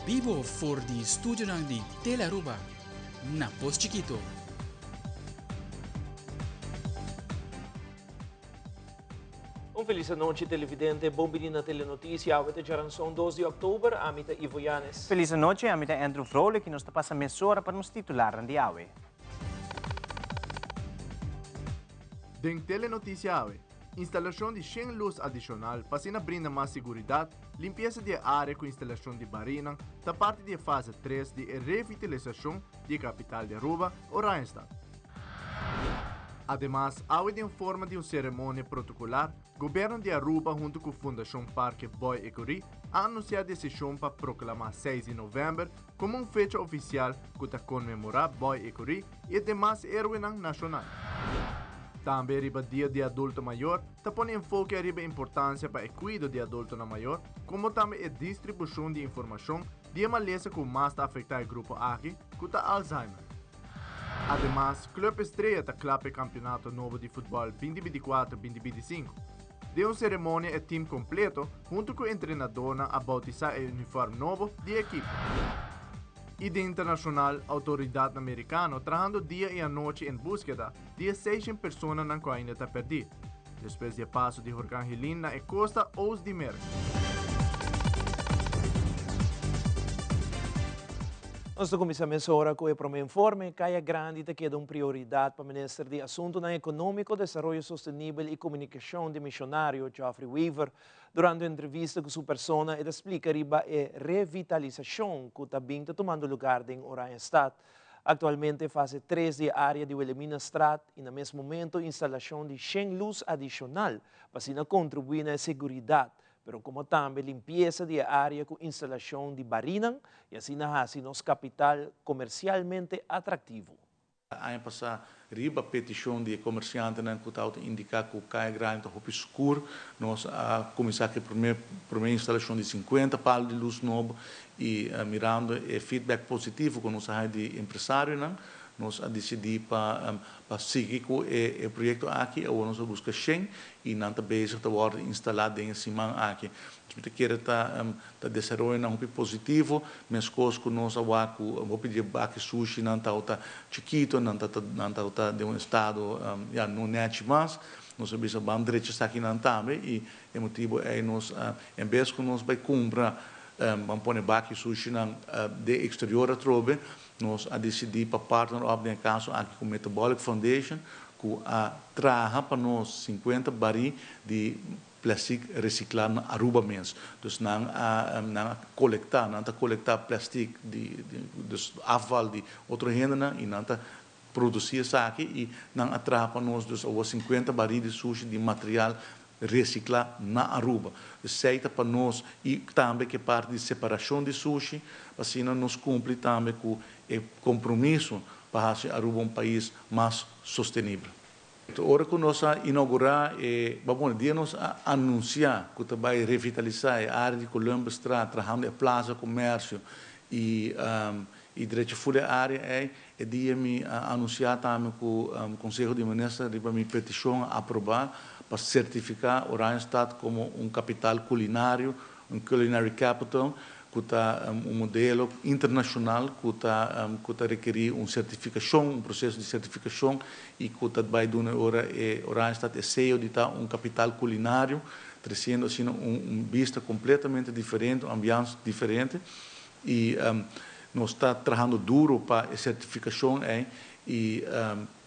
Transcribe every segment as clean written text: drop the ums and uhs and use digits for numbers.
Bibo for di studionan di Telearuba na Pos Chikito. Un felis anochi televidente, bon bini na Telenoticia. Awe ta djaranson 2 di october, ami ta Ivo Yanes. Felis anochi, ami ta Andrew Vrolijk y nos ta pasa mesora pa nos titularnan di awe. Den Telenoticia awe, Instalashon di shen lus adishonal pa asina brinda mas siguridat, limpiesa di e área ku instalashon di barinan ta parti di e fase tres di e revitalisashon di e kapital di Aruba, Oranjestad. Ademas, awe den forma di un seremonia protokolar, Gobierno di Aruba hunto ku Fundashon Parke Boy Ecury a anunsiá desishon pa proklamá seis di novèmber komo un fecha ofisial ku ta konmemorá Boy Ecury i e demas héroenan nashonal. Tambe riba Dia di Adulto Mayor ta pone enfoke ariba e importansia pa e kuido di adultonan mayor komo tambe e distribushon di informashon di e malesa ku mas ta afektá e grupo aki ku ta Alzheimer. Ademas, Club Estrella ta kla pa e kampionato nobo di futbòl 2024, 2025. Den un seremonia e team kompleto huntu ku entrenadornan a boutisá e unifòrm nobo di e ekipo. I den internashonal, outoridatnan merikano trahando dia i anochi en búskeda di e seishen personanan ku ainda ta pèrdí, despues di e paso di horkan Helene na e kosta oost di Merka. Nos ta kuminsá mesora ku e promé informe, Kaya Grandi ta keda un prioridat pa Minister di Asuntunan Ekonómiko, Desaroyo Sostenibel i Komunikashon Demishonario Geoffrey Wever. Durante un entrevista ku su persona e ta splika riba e revitalisashon ku ta bin ta tumando lugar den Oranjestad. Aktualmente fase tres di e área di Wilhelminastraat i na mes momento instalashon di shen lus adishonal pa asina kontribuí na e seguridat pero komo tambe limpiesa di e área ku instalashon di barinan i asina hasi nos kapital komersialmente atraktivo. Aña pasá riba petishon di e komersiantenan ku tabata indiká ku Kaya Grandi ta hopi skur, nos a kuminsá ku e promé promé instalashon di sinkuenta palu di lus nobo i mirando e feedback positivo ku nos a haña di empresarionan, nos a disidí pa pa sigui ku e e proyekto aki. Awor nos a buska shen i nan ta bezig ta wòrdu instalá den e siman aki. Mi ta kere ta Ta desaroyonan hopi positivo, meskos ku nos a wak ku hopi di e baki sushinan tabata chikito, nan ta nan tabata den un estado ya no nèchi mas. Nos a bisa ban drecha esakinan tambe i e motibu ei nos a en bes ku nos bai kumpra ban pone baki sushinan den eksterior atrobe, nos a disidí pa partner op den e kaso aki ku Metabolic Foundation ku a traha pa nos sinkuenta barí di Plastic recicla na Aruba mes. Dus nan a nan a colecta, nan ta colecta plastic di di dus afval di otro hendenan y nan ta produci esaki y nan a traha pa nos dus awor 50 baril di sushi di material recicla na Aruba. Esey ta pa nos y tambe ke parti di separacion di sushi pa asina nos cumpli tambe cu e compromiso pa haci Aruba un pais mas sostenibel. Ora ku nos a inougurá e, bon, dia nos a anunsiá ku ta bai revitalisá e área di Columbusstraat trahando e Plaza Komersio i i drecha ful e área ei, e dia mi a anunsiá tambe ku Konseho di Minister riba mi petishon a aprobá pa sertifiká Oranjestad komo un kapital kulinario, un culinary capital, ku ta un modelo internashonal ku ta ku ta rekerí un sertifikashon, un proseso di sertifikashon i ku ta bai duna e ora e Oranjestad e seyo di ta un kapital kulinario, tresiendo asina un un bista kompletamente diferente, un ambians diferente i nos ta trahando duro pa e sertifikashon ei i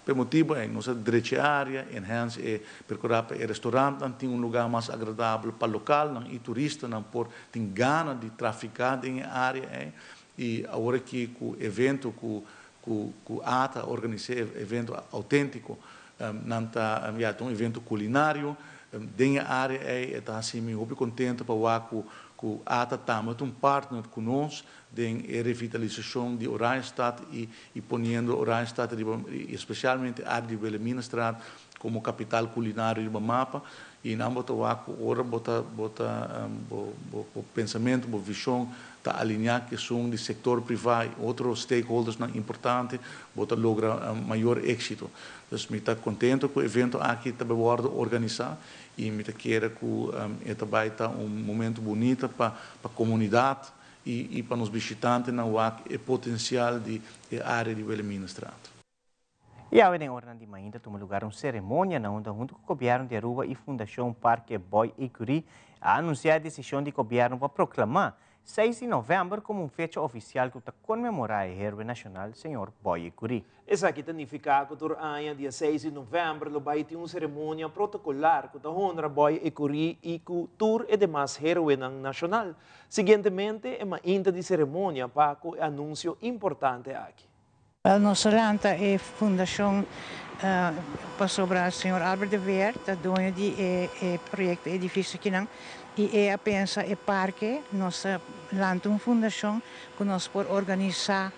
P'e motibu ei nos a drecha e área, enhance e perkurá pa e restorantnan tin un lugá mas agradabel pa lokalnan i turistanan por tin gana di trafiká den e área ei. I awor aki ku evento ku ku ku ata a organis'é e evento outéntiko nan ta ya ta un evento kulinario den e área ei e ta hasi mi hopi kontento pa wak ku ku ata tambe ta un partner ku nos den e revitalisashon di Oranjestad i i poniendo Oranjestad riba i espesialmente área di Wilhelminastraat komo kapital kulinario riba mapa i nan bo ta wak ku ora bo ta bo ta bo bo bo pensamentu bo vishon ta alineá ku esun di sektor privá i otro stakeholdersnan importante bo ta logra mayor éksito. Dus mi ta kontento ku e evento aki ta bai wòrdu organisá i mi ta kere ku e ta bai ta un momento bunita pa pa komunidat. I pa nos bishitantenan wak e potencial di e area di Wilhelminastraat. Y awe den oranan di mainta tuma lugar un ceremonia na unda hunto cu Gobierno di Aruba y Fundacion Parke Boy Ecury a anuncia e decision di Gobierno pa proclama 6 di november como un fecha oficial cu ta conmemora e heroe nacional señor Boy Ecury. Esaki ta nifiká ku tur aña dia 6 di novèmber lo bai tin un seremonia protokolar ku ta honra Boy Ecury i ku tur e demas héroenan nashonal. Siguientemente e mainta di seremonia pa ku e anunsio importante aki. Wel nos a lanta e fundacion pasobra señor Albert de Veer ta doño di e proyecto e edificio akinan y e a pensa e parke nos ta lanta un fundacion cu nos por organisa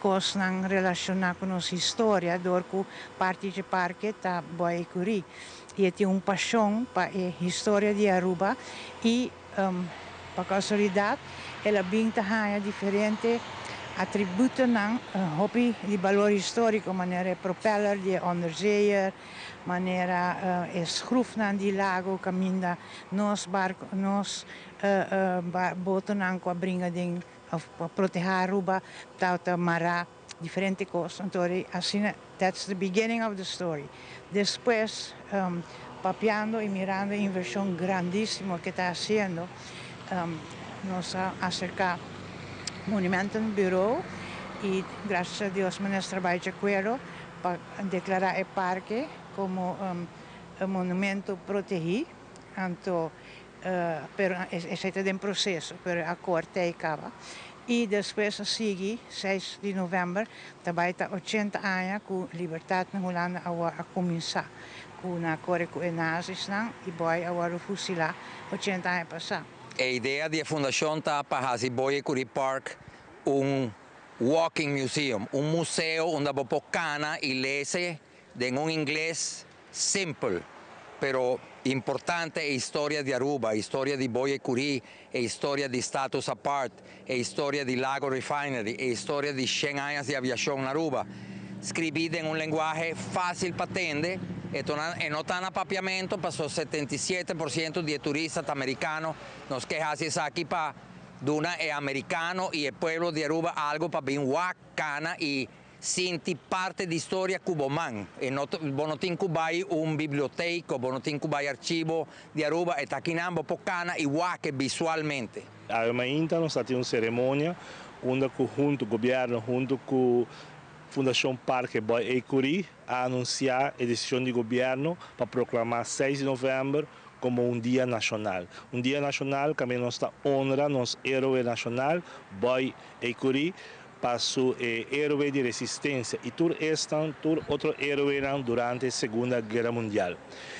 cosnan relaciona cu nos historia door cu parti dje parke ta Boy Ecury y e tin un pasion pa e historia di Aruba y pa casualidad el a bin ta haña diferente atributonan hopi di balor historico manera e propeller di e onderzeeër, manera e schroefnan di lago caminda nos barco nos botonan cu a bringa den of pa proteha Aruba tabata mara diferente cos. Anto asina that's the beginning of the story. Despues papiando y mirando e inversion grandisimo ke ta haciendo nos a acerca Monumenten Bureau y gracias a Dios Minister a bay di acuerdo pa declara e parke como un monumento protegi. Anto pero esei ta den proseso, pero e akord ta ei kaba. I despues a sigui, 6 di novèmber ta bai ta 80 aña ku libertat na Hulanda awor a kuminsá, ku nan a kore ku e nazisnan i Boy a wòrdu fusilá 80 aña pasá. E idea di e fundashon ta pa hasi Boy Ecury Park un walking museum, un museo unda bo por kana i lese den un ingles simpel, pero importante e historia di Aruba, e historia di Boy Ecury, e historia di Status Apart, e historia di Lago Refinery, e historia di 100 aña di aviacion na Aruba. Scribi den un lenguahe facil pa tende, e no ta na papiamento, paso 77% di turista americano, nos ke haci esaki pa duna e americano y e pueblo di Aruba algo pa bin wak, cana y sinti parte di historia cu bo man. E no, bo no tin cu bay un biblioteca, bo no tin cu bay archivo di Aruba, e ta akinan bo por cana y wak visualmente. Ainda nos tin un ceremonia unda hunto gobierno, hunto cu Fundacion Parke Boy Ecury, a anuncia e decision di gobierno pa proclama 6 di november como un dia nacional. Un dia nacional cu nos ta honra nos heroe nacional, Boy Ecury, pa su heroe di resistencia y tur esnan, tur otro heroe durante Segundo Guera Mundial.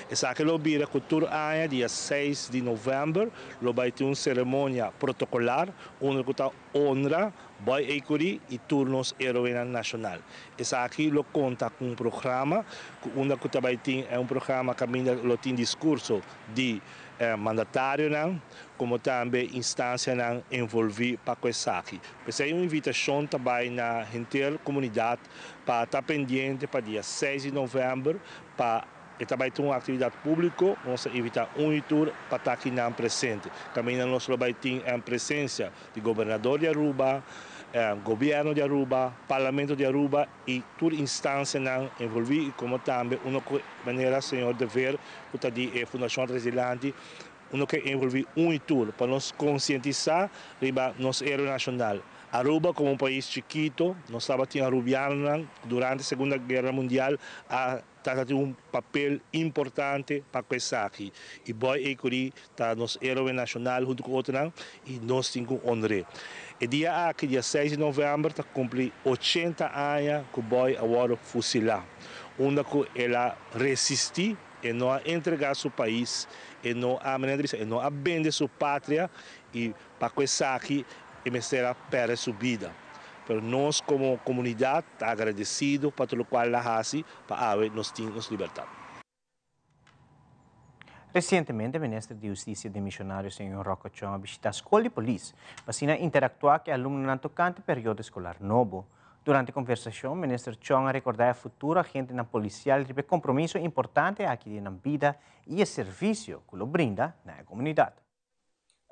Esaki lo bira cu tur aña, dia 6 di november, lo bay tin un ceremonia protocolar, unda ta honra Boy Ecury y tur nos heroe nacional. Esaki lo conta cu un programa, unda cu tambe tin un programa cu lo tin discurso di mandatario, como tambe instancia envolvi pa esaki. Pues e un invitacion tambe na henter comunidad pa ta pendiente pa dia 6 di november pa y tambe tin un actividad publico, nos ta invita un tur pa ta aki na presente. Tambe nos lo tin presencia di gobernador di Aruba, gobierno di Aruba, parlamento di Aruba y tur instancia envolvi, como tambe un manera señor De Veer, cu ta di Fundacion Resilante, uno cu envolvi un tur pa nos concientisa riba nos heroe nacional. Aruba como un pais chikito, nos tabata arubiano durante Segundo Guera Mundial a tin un papel importante pa esaki. Y Boy Ecury ta nos heroe nacional hunto cu otro y nos tin cu honra. E dia aki, dia 6 di november, ta cumpli 80 aña cu Boy a wordo fusila. Unda cu el a resisti y no a entrega su pais y no a e no a bende su patria y pa esaki e mester a perde su bida. Pero nos como comunidad ta agradecido pa tur loke el a haci pa awe nos tin nos libertad. Recientemente, Minister di Husticia demisionario, señor Rocco Tjon, a bishita scol di polis pa interactua cu alumno tocante periodo escolar nobo. Durante e conversacion, Minister Tjon a recorda e futuro agente policial di compromiso importante aki den bida y e servicio cu lo brinda na comunidad.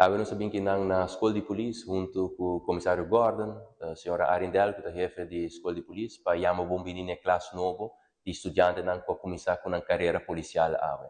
Awe nos a bin kinan na Skol di Polis huntu ku Komisario Gordon, señora Arindel ku ta hefe di Skol di Polis pa yama bon bini na e klas nobo di studiantenan ku a kuminsá ku nan karera polisial awe.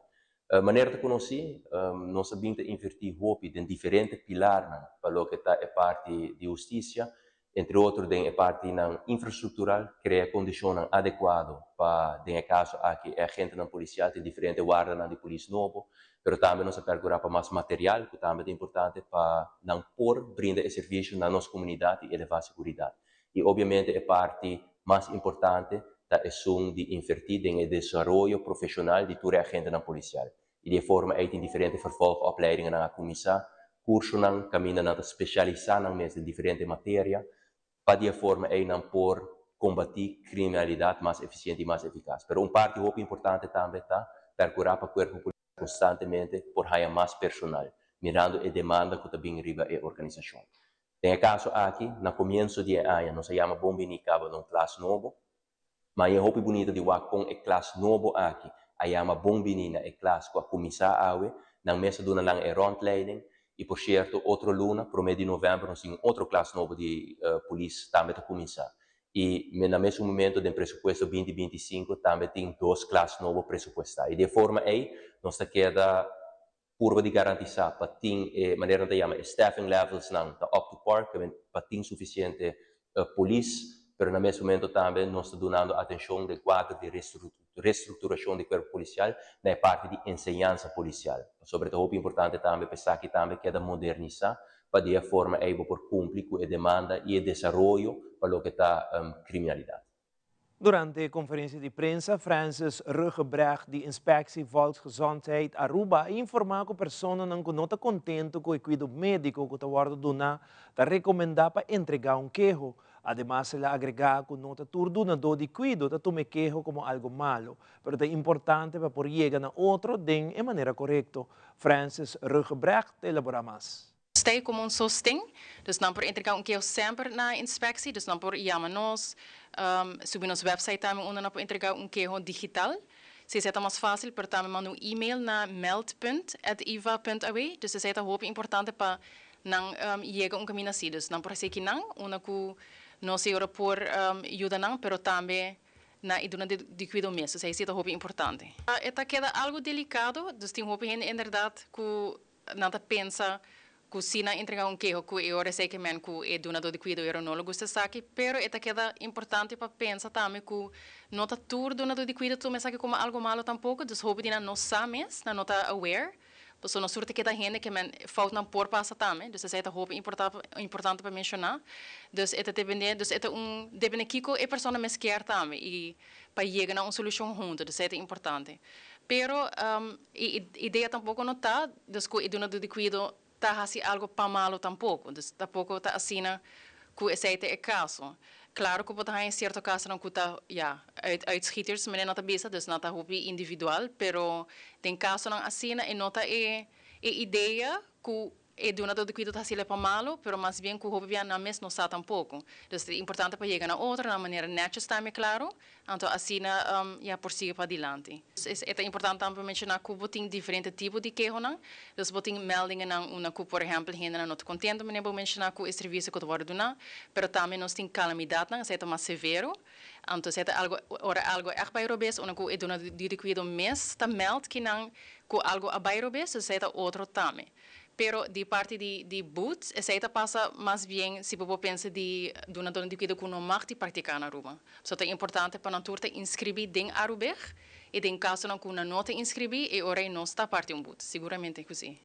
Manera ta konosí, nos a bin ta invertí hopi den diferente pilarnan pa loke ta e parti di hustisia, entre otro den e partinan infrastruktural, krea kondishonnan adekuado pa den e kaso aki e agentenan polisial tin diferente wardanan di polis nobo, pero tambe nos a perkurá pa mas material ku tambe ta importante pa nan por brinda e servisio na nos komunidat i elevá seguridat. I obiamente e parti mas importante ta esun di invertí den e desaroyo profeshonal di tur e agentenan polisial. I di e forma ei tin diferente vervolgopleidingennan a kuminsá, kursonan kaminda nan ta spesialisá nan mes den diferente materia pa di e forma ei nan por kombatí kriminalidat mas efisiente i mas efikas. Pero un parti hopi importante tambe ta perkurá pa kuerpo polisial konstantemente por haña mas personal, mirando e demanda ku ta bin riba e organisashon. Den e kaso aki, na komienso di e aña nos a yama Bon Biní kaba na un klas nobo. Ma e hopi bunita di wak kon e klas nobo aki a yama bon bini na e klas ku a kuminsá awe. Nan mes a duna nan e rondleiding. I por sierto otro luna, promé di novèmber, nos tin un otro klas nobo di polis tambe ta kuminsá. I na mesun momento den presupuesto 2025 tambe tin dos klas nobo presupuestá. I di e forma ei nos ta keda purba di garantisá pa tin e manera nan ta yama e staffing levelsnan ta up to par, pa tin sufisiente polis, pero na mes momento tambe nos ta dunando atenshon den kuadro di restrukturashon di kuerpo polisial na e parti di enseñansa polisial. Pasobra ta hopi importante tambe pa esaki tambe keda modernisá pa di e forma ei bo por kumpli ku e demanda i e desaroyo pa loke ta kriminalidat. Durante e conferencia di prensa, Francis Ruggebrecht di Inspectie Volksgezondheid Aruba a informa cu personanan cu no ta contento cu e cuido medico cu ta wordo duna ta recomenda pa entrega un keho. Ademas el a agrega cu no ta tur dunador di cuido ta tuma e keho como algo malo, pero ta importante pa por yega na otro den e manera corecto. Francis Ruggebrecht ta elabora mas. Stay como un sosten, dus nan por entrega un keho semper na inspectie, dus nan por yama nos, subi nos website tambe unda nan por entrega un keho digital. Si esey ta mas facil, pero tambe manda un email na meldpunt@iva.aw, dus esey ta hopi importante pa nan yega un caminda asi, dus nan por haci kinan, unda cu nos seguro por yuda nan, pero tambe na e duna di cuido mes, dus esey ta hopi importante. E ta keda algo delicado, dus tin hopi hende inderdaad cu nan ta pensa ku si nan entregá un keho ku e ora esei ke men ku e dunadó di kuido ora no lo gusta esaki, pero e ta keda importante pa pensa tambe ku no ta tur dunadó di kuido tuma esaki komo algu malo tampoko, dus hopi di nan no sa mes, nan no ta aware, pasobra nos tur ta keda hende ke men foutnan por pasa tambe, dus esei ta hopi importante pa menshoná, dus e ta dependé, dus e ta un dependé kiko e persona mes kier tambe i pa yega na un solushon huntu, dus esei ta importante. Pero e idea tampoco no ta dus cu e dunador di cuido ta haci algo pa malo tampoco. Dus tampoco ta asina cu esey ta e caso. Claro cu bo ta haña cierto casonan cu ta, ya, uitschieters, manera nan ta bisa, dus nan ta hopi individual, pero den casonan asina e no ta e idea cu E dunador di kuido ta hasiel pa malu, pero mas bien ku hopi bia nan mes no sa tampoko. Dus ta importante pa yega na otro na manera nètjes tambe klaro, anto asina ya por sigui padilanti. E ta importante tambe pa menshoná ku bo tin diferente tipo di kehonan. Dus bo tin meldingennan unda ku por ehèmpel hendenan no ta kontento manera bo menshoná ku e servisio ku ta wòrdu duná, pero tambe nos tin kalamidatnan, esei ta mas severo. Anto esei ta algu ora algu ègt bai robes unda ku e dunador di kuido mes ta mèld kinan ku algu a bai robes, esei ta otro tambe. Pero di parti di di boet, esei ta pasa mas bien si bo por pensa di dunadornan di kuido ku no mag di praktiká na Aruba. So ta importante pa nan tur ta inskribí den Arubig i den kasonan ku nan no ta inskribí e ora ei nos ta parti un boet, siguramente ku si.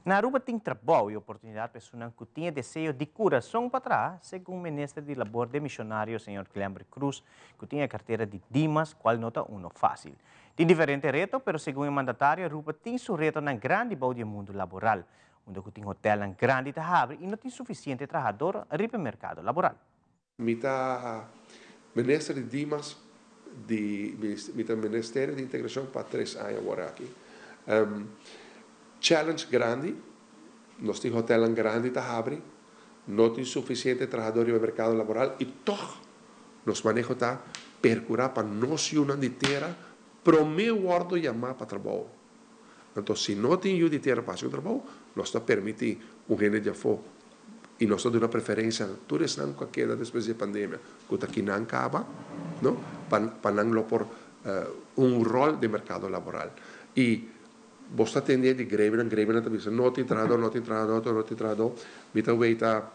Na Aruba tin trabou i oportunidat pa esunnan ku tin e deseo di kurason pa traha, segun Minister di Labor demisionario señor Glenbert Croes ku tin e kartera di Dimas kual no ta uno fásil. Tin diferente reto, pero segun e mandatario Aruba tin su retonan grandi bou di e mundu laboral, unda ku tin hotelnan grandi ta habri i no tin sufisiente trahador riba e merkado laboral. Mi ta minister di Dimas di mi ta ministerio di integracion pa tres aña awor aki. Challenge grandi, nos tin hotelnan grandi ta habri, no tin suficiente trahador riba e mercado laboral y tog Nos maneho ta percura pa nos yunan di tera prome wordo yama pa trabou. Anto si no tin yu di tera pa hasi un trabou, nos ta permití un hende di afó i nos ta duna preferensia na tur esnan ku a keda despues di e pandemia ku ta kinan kaba, no, pa pa nan lo por un ròl den merkado laboral. I bos ta tende di gremionan, gremionan ta bisa no tin trahadó, no tin trahadó, no tin trahadó. Mi ta weita,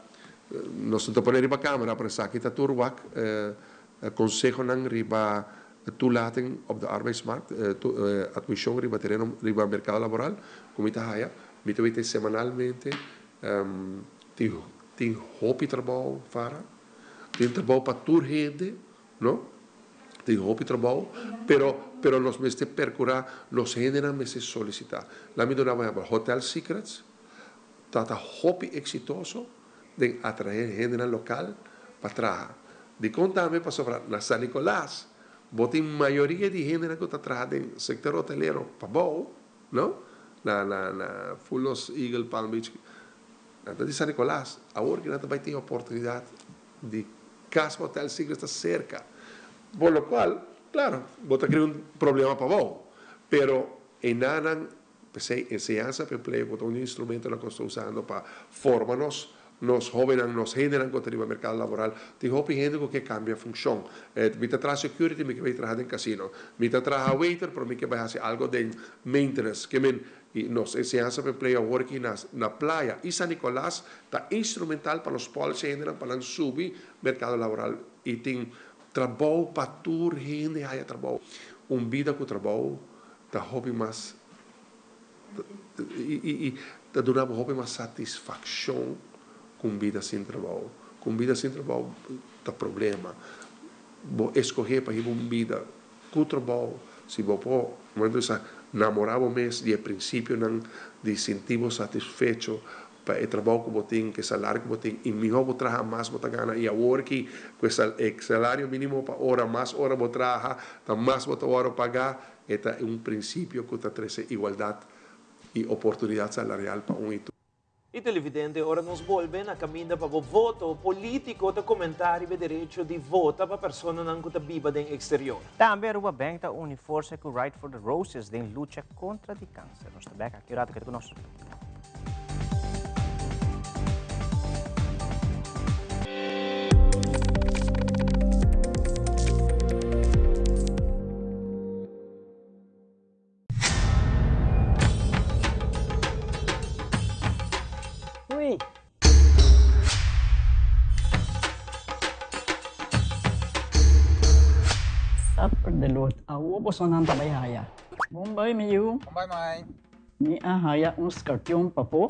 nos no ta pone riba kamera, pero esaki ta tur wak konsehonan riba Toelating op de arbeidsmarkt, admision riba tereno, riba mercado laboral, cu mi ta haya, mi ta wete semanalmente, tin tin hopi trabou Farah, tin trabou pa tur hende, no, tin hopi trabou, pero pero nos mester percura, nos hendenan mester solicita. Laat mi duna bo ehempel, Hotel Secrets ta ta hopi exitoso den atrae hendenan local pa traha. Dikon tambe? Pasobra na San Nicolas bo tin mayoria di hendenan ku ta traha den sektor hotelero pabou, no? Na na na Fulos, Eagle, Palm Beach, nan ta di San Nicolas. Awor ki nan ta bai tin oportunidat di kas pa hotel Secrets ta serka. Por lo kual, klaro, bo ta krea un problema pabou, pero enanan P'esei, enseñansa pa empleo ku ta un di instrumentonan ku nos ta usando pa forma nos nos hóbennan, nos hendenan ku ta riba merkado laboral. Tin hopi hende ku ke kambia funshon. Mi ta traha security, mi ke bai traha den kasino. Mi ta traha waiter, pero mi ke bai hasi algo den maintenance. Ke men, i nos enseñansa pa empleo awor aki na na Playa i San Nicolas ta instrumental pa nos polish e hendenan pa nan subi merkado laboral i tin trabou pa tur hende haya trabou. Un bida ku trabou Ta hopi mas i ta duna bo hopi mas satisfakshon ku un bida sin trabou. Ku un bida sin trabou ta problema. Bo eskohé pa hiba un bida ku trabou, si bo por, momento di sa namorá bo mes di e prinsipionan di sinti bo satisfecho pa e trabou ku bo tin, ku e salario ku bo tin, i mihó bo traha mas bo ta gana. I awor ki ku e e salario mínimo pa ora, mas ora bo traha, ta mas bo ta wòrdu pagá. E ta un prinsipio ku ta trese igualdat i oportunidat salarial pa un i tur. I televidente, ora nos bolbe na kaminda pa bo voto, polítiko ta komentá riba e derecho di vota pa personanan ku ta biba den eksterior. Tambe Aruba Bank ta uni forsa ku Ride for the Roses den lucha kontra di kanser. Nos ta bek aki un rato, keda ku nos. Ui. Supper de Lord. Awo bosonan ta bai haya. Bon bai mi yu. Bon bai mai. Mi a haya un skarpion papo.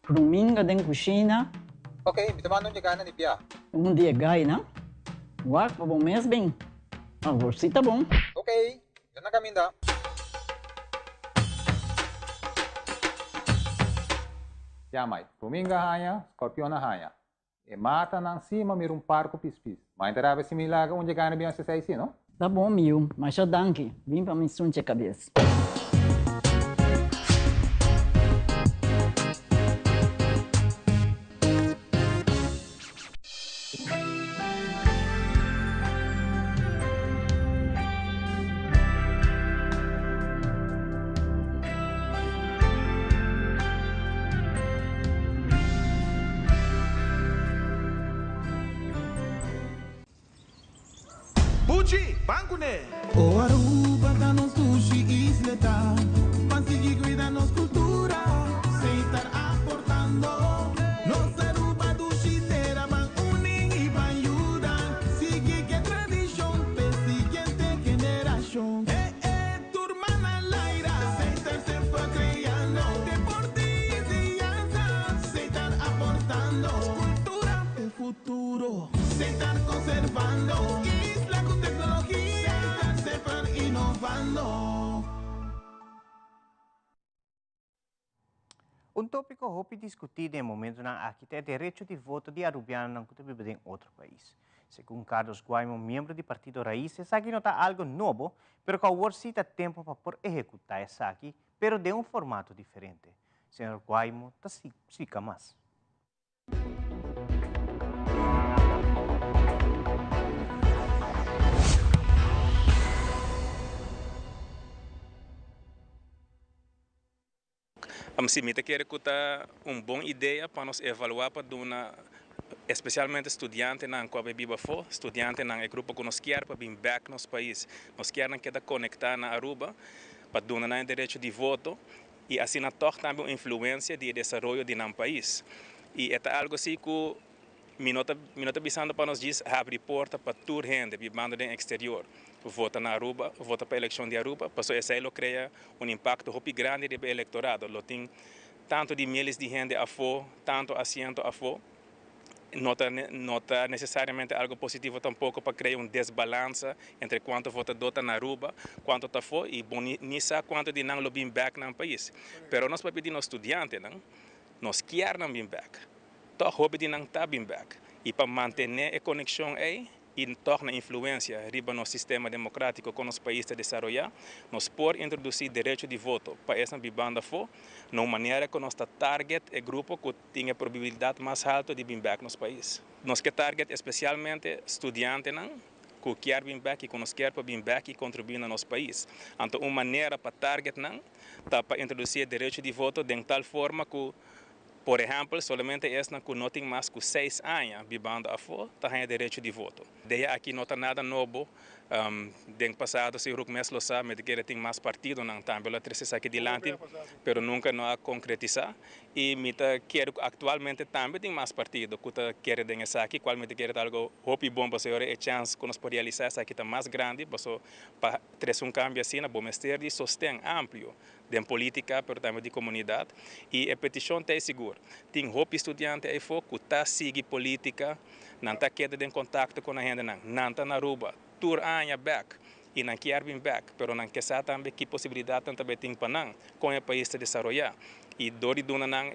Pruminga den kushina. Ok, mi ta manda un yegana di bia. Un di e gainan. Wak pa bo mes bin. Awor si ta bon. Ok, mi ta na kaminda. Ya mai, pruminga haña, skorpion a haña. E matanan si ma mira un par ku pispis. Ma e ta rabia si mi laga un yegana bin hasi esei si, no? Ta bon mi yu, masha danki. Bin pa mi sunche kabes. Buchi, ban kuné! O Aruba ta nos dushi isleta, Ban sigui cuida nos cultura, Seitar aportando. Nos Aruba dushi tera, Ban uni y ban yuda, Sigui ke tradicion p'e siguiente generacion. Eh eh, tur man al aire, Seitar semper creando, Deporte y enseñanza, Seitar aportando, Cultura p'e futuro. Seitar conservando, Isla cu tecnologia, Seitar semper innovando. Un tópiko hopi diskutí den e momentunan aki ta e derecho di voto di arubianonan ku ta biba den otro pais. Segun Carlos Guaimo, miembro di partido Raiz, esaki no ta algo nobo, pero ku awor sí ta tempu pa por ehekutá esaki, pero den un formato diferente. Señor Guaimo ta splika mas. Si, mi ta kere ku ta un bon idea pa nos evaluá pa duna espesialmente studiantenan ku a bai biba afó, studiantenan e grupo ku nos kier pa bin bèk nos pais, nos kier nan keda konektá na Aruba pa duna nan e derecho di voto i asina tòg tambe un influensia di e desaroyo di nan pais. I e ta algu así ku Mi no ta mi no ta bisando pa nos djis habri porta pa tur hende bibando den exterior vota na Aruba, vota pa eleccion di Aruba, paso esey lo crea un impacto hopi grandi riba e electorado. Lo tin tanto di miles di hende afo, tanto asiento afo, no ta no ta necesariamente algo positivo tampoco pa crea un desbalansa entre cuanto votador ta na Aruba, cuanto ta afo y bo ni sa cuanto di nan lo bin bek nan pais. Pero nos papia di nos studiantenan, nos kier nan bin bek. Tòg hopi di nan ta bin bèk. I pa mantené e konekshon ei i tòg na influensia riba nos sistema demokrátiko kon nos pais ta desaroyá, nos por introdusí derecho di voto pa esnan bibando afó na un manera ku nos ta target e grupo ku tin e probabilidat mas haltu di bin bèk nos pais. Nos ke target espesialmente studiantenan ku kier bin bèk i ku nos kier pa bin bèk i kontribuí na nos pais. Anto un manera pa target nan ta pa introdusí e derecho di voto den tal forma ku Por ehèmpel, solamente esnan ku no tin mas ku seis aña bibando afó ta haña derecho di voto. Dea aki no ta nada nobo. Den pasado, si Rook mes lo sa, mi ta kere tin mas partidonan tambe lo a trese esaki dilanti, pero nunka no a konkretisá. I mi ta kere ku aktualmente tambe tin mas partido ku ta kere den esaki, kual mi ta kere ta algo hopi bon pasobra e chèns ku nos por realisá esaki ta mas grandi, pasobra pa trese un kambio asina bo mester di sosten amplio den politica pero tambe di comunidad y e peticion ta e sigur. Tin hopi studiante eyfo cu ta sigui politica, nan ta keda den contacto cu nan hendenan, nan ta na Aruba tur aña bek y nan kier bin bek pero nan ke sa tambe ki posibilidadnan ta bay tin pa nan con e pais ta desaroya y dor di duna nan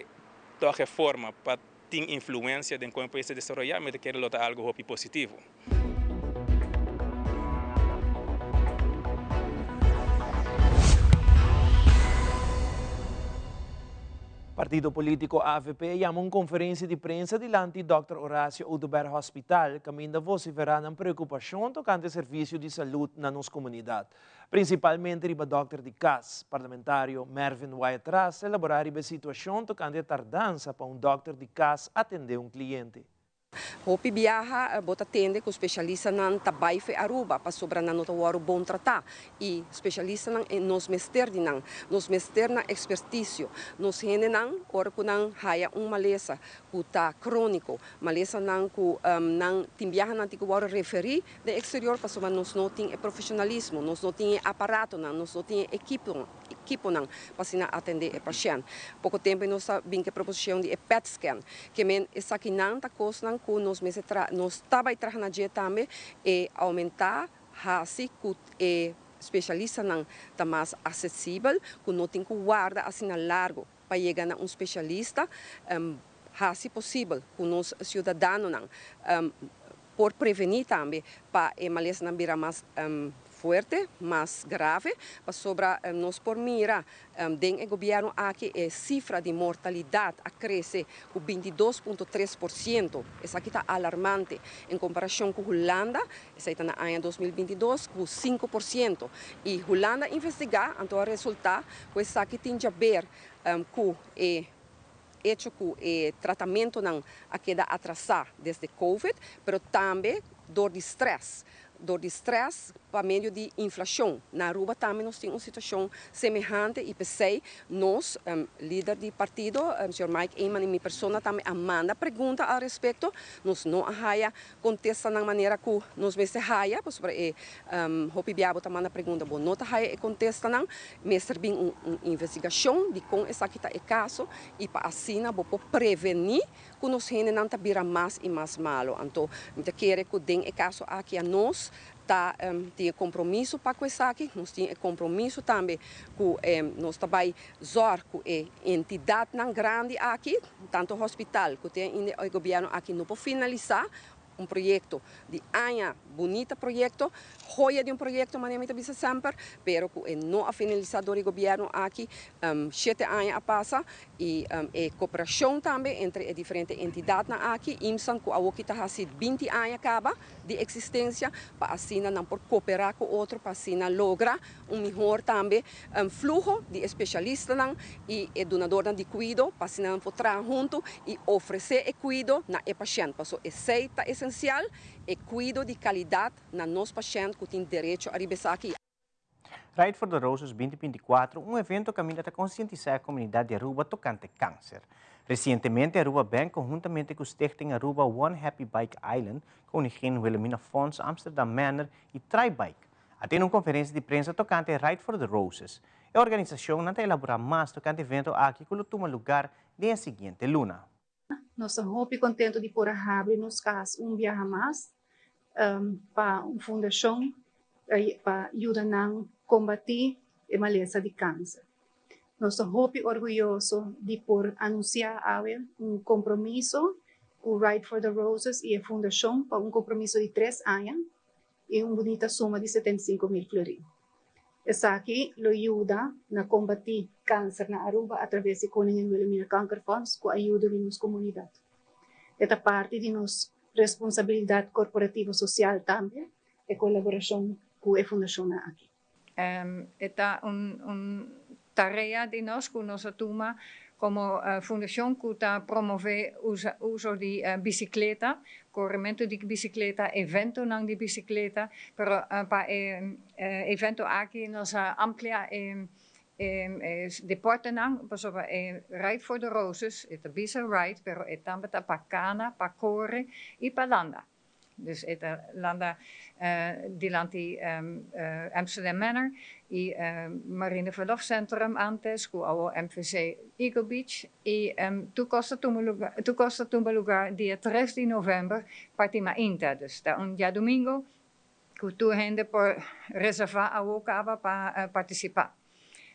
toch e forma pa tin influencia den con e pais ta desaroya mi ta kere lo ta algo hopi positivo. Partido politico avp a yama un conferencia di prensa dilanti Dòkter Horacio Oduber Hospital caminda vocifera nan preocupacion tocante servicio di salud na nos comunidad. Principalmente riba dokter di cas. Parlamentario Mervin Wyatt-Ras elabora riba e situacion tocante e tardansa pa un dokter di cas atende un cliente. Hopi biaha bo ta tende ku spesialistanan ta bai fe Aruba pasobra nan no ta wòrdu bon tratá i spesialistanan e nos mester di nan, nos mester nan ekspertisio. Nos hendenan ora ku nan haya un malesa ku ta króniko, malesanan ku nan tin biaha nan tin ku wòrdu referí den eksterior pasobra nos no tin e profeshonalismo, nos no tin e aparatonan, nos no tin e ekipo. ekiponan pa asina atendé e pashènt. Poko tempu nos a bin ku e proposishon di e pet scan. Ke men esakinan ta kosnan ku nos mester tra nos ta bai traha na dje tambe e oumentá hasi ku e spesialistanan ta mas asesibel ku no tin ku warda asina largu pa yega na un spesialista hasi posibel ku nos siudadanonan por prevení tambe pa e malesanan bira mas fuerte, mas grave, pasobra nos por mira den e gobièrnu aki e sifra di mortalidat a krese ku 22.3%, esaki ta alarmante en komparashon ku Hulanda, esei ta na aña 2022 ku 5%, i Hulanda a investigá anto a resultá ku esaki tin djaber ku e Hecho cu e tratamentonan a keda atrasa desde Covid, pero tambe door di stress. Door di stress pa medio di inflacion. Na Aruba tambe nos tin un situacion semehante y p'esey nos, lider di partido, señor Mike Eman y mi persona tambe a manda pregunta al respecto. Nos no a haya contestanan manera cu nos mester haya, pasobra e hopi bia bo ta manda pregunta bo no ta haya e contestanan. Mester bin un investigacion di con esaki ta e caso y pa asina bo por preveni cu nos hendenan ta bira mas y mas malo. Anto mi ta kere cu den e caso aki anos ta tin e compromiso pa cu esaki, nos tin e compromiso tambe cu nos ta bay zorg cu e entidadnan grandi aki, tanto hospital cu te ainda e gobierno aki no por finalisa. Un proyecto di aña, bunita proyecto, joya di un proyecto manera mi ta bisa semper, pero cu e no a finalisa door e gobierno aki, shete aña a pasa y e cooperacion tambe entre e diferente entidadnan aki, IMSAN cu awoki ta haci binti aña caba di existencia, pa asina nan por coopera cu otro pa asina logra un mihor tambe fluho di e specialistanan y e dunadornan di cuido pa asina nan por traha hunto y ofrece e cuido na e pashent paso esey ta esencial, e cuido di calidad na nos pashent cu tin derecho ariba esaki. Ride for the Roses 2024, un evento caminda ta concientisa e comunidad di Aruba tocante cancer. Recientemente Aruba Bank conhuntamente cu Stichting Aruba One Happy Bike Island, Koningin Wilhelmina Fonds, Amsterdam Manor y Tribike a tene un conferencia di prensa tocante Ride for the Roses. E organisacionnan ta elabora mas tocante evento aki cu lo tuma lugar den e siguiente luna. Nos ta hopi contento di por a habri nos cas un biaha mas pa un fundacion pa yuda nan combati e malesa di cancer. Nos ta hopi orguyoso di por anuncia awe un compromiso cu Ride for the Roses y e fundacion pa un compromiso di tres aña y un bunita suma di 75 mil florin. Esaki lo yuda na kombatí kanser na Aruba atraves di Koningin Wilhelmina Kankerfonds ku ayudo di nos komunidat. E ta parti di nos responsabilidat korporativo sosial tambe e kolaborashon ku e fundashonnan aki. E ta un tarea di nos ku nos a tuma komo fundashon ku ta promové uso di bisikleta, korementu di bisikleta, eventonan di bisikleta, pero pa e evento aki nos a amplia e deportenan pasobra e Ride for the Roses e ta bisa ride pero e tambe ta pa kana, pa kore i pa landa. Dus e ta landa dilanti Amsterdam Manor y Marine Verlofcentrum antes cu awo MVC Eagle Beach y tur cos ta tuma lugar tur cos ta tuma lugar dia tres di november parti mainta dus ta un diadomingo cu tur hende por reserva awo caba pa participa.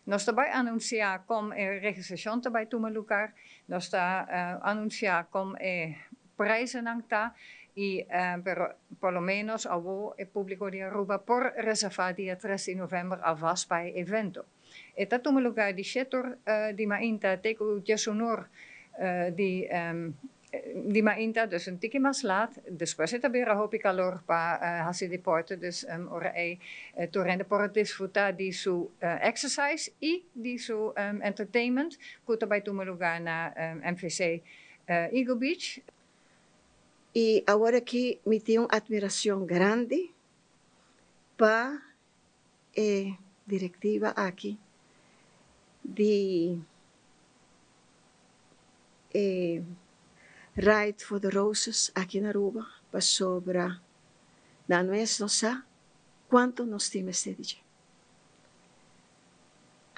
Nos ta bay anuncia con e registracion ta bay tuma lugar, nos ta anuncia con e prijzennan ta y pero por lo menos awo e publico di Aruba por reserva dia tres di november alvast pa e evento. E ta tuma lugar di shetor di mainta te cu diesunor di Di mainta, dus un tiki mas laat. Despues e ta bira hopi kalor pa hasi deporte, dus ora ei tur hende por a disfruta di su exercise i di su entertainment ku ta bai tuma lugar na MVC Eagle Beach. I awor aki mi tin un admiracion grandi pa e directiva aki di e Ride for the Roses aki na Aruba pasobra nan mes no sa cuanto nos tin mester di dje.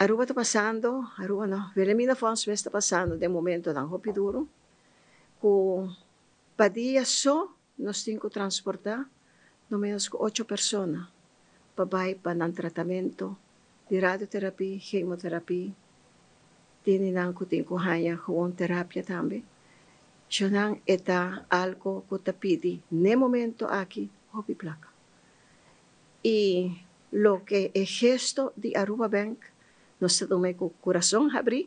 Aruba ta pasando, Aruba no, Wilhelmina Fonds mes ta pasando den momentonan hopi duro cu pa dia so nos tin cu transporta no menos cu ocho persona pa bay pa nan tratamento di radioterapie, chemoterapie, tini nan cu tin cu haña gewoon terapia tambe. Shonan e ta algo cu ta pidi n'e momento aki hopi placa. Y loke e gesto di Aruba Bank nos ta tuma cu curason habri,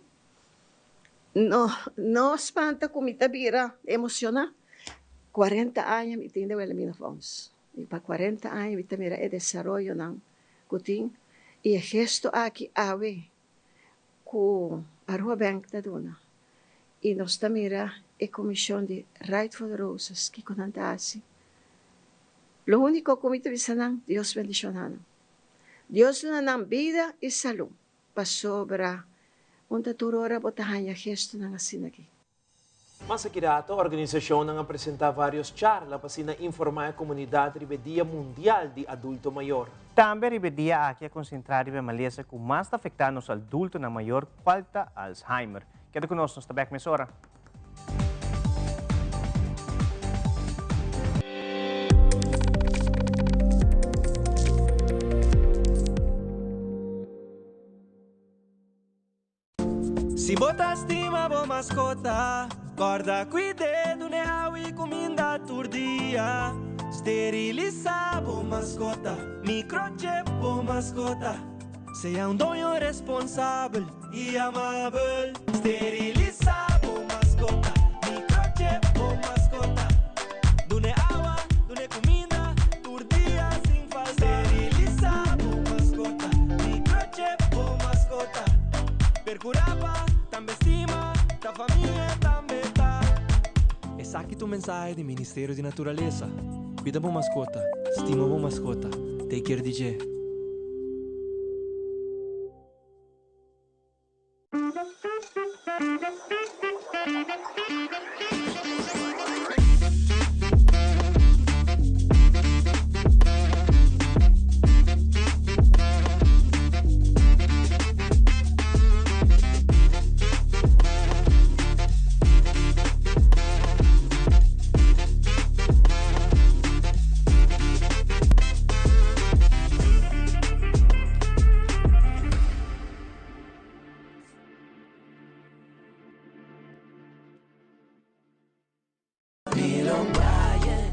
no no spanta cu mi ta bira emociona, cuarenta aña mi tin den Wilhelmina Fonds. Y pa cuarenta aña mi ta mira e desaroyonan cu tin y e gesto aki awe cu Aruba Bank ta duna y nos ta mira e comision di Ride for the Roses kico nan ta haci. Lo unico cu mi ta bisa nan, Dios bendiciona nan. Dios duna nan bida y salud pasobra un ta tur ora bo ta hanja gestonan asina aki. Mas aki rato, organisacionnan a presenta varios charla pa asina informa e comunidad riba e Dia Mundial di Adulto Mayor. Tambe riba e dia aki a concentra riba e malesa cu mas ta afecta nos adultonan mayor cual ta Alzheimer. Keda cu nos, nos ta bek mesora. Si bo. Bo ta stima bo mascota, corda cuid'e, dun'e awa y cuminda tur dia. Sterilisa bo mascota, microchip bo mascota. Sea un doño responsabel y amabel. Sterilisa bo mascota, microchip bo mascota. Dun'e awa, dun'e cuminda tur dia sin falta. Sterilisa bo mascota, microchip bo mascota. Percura pa tambe stima, ta famia tambe ta. Esaki ta un mensahe di Ministerio di Naturalesa. Cuida bo mascota, stima bo mascota, take care di dje.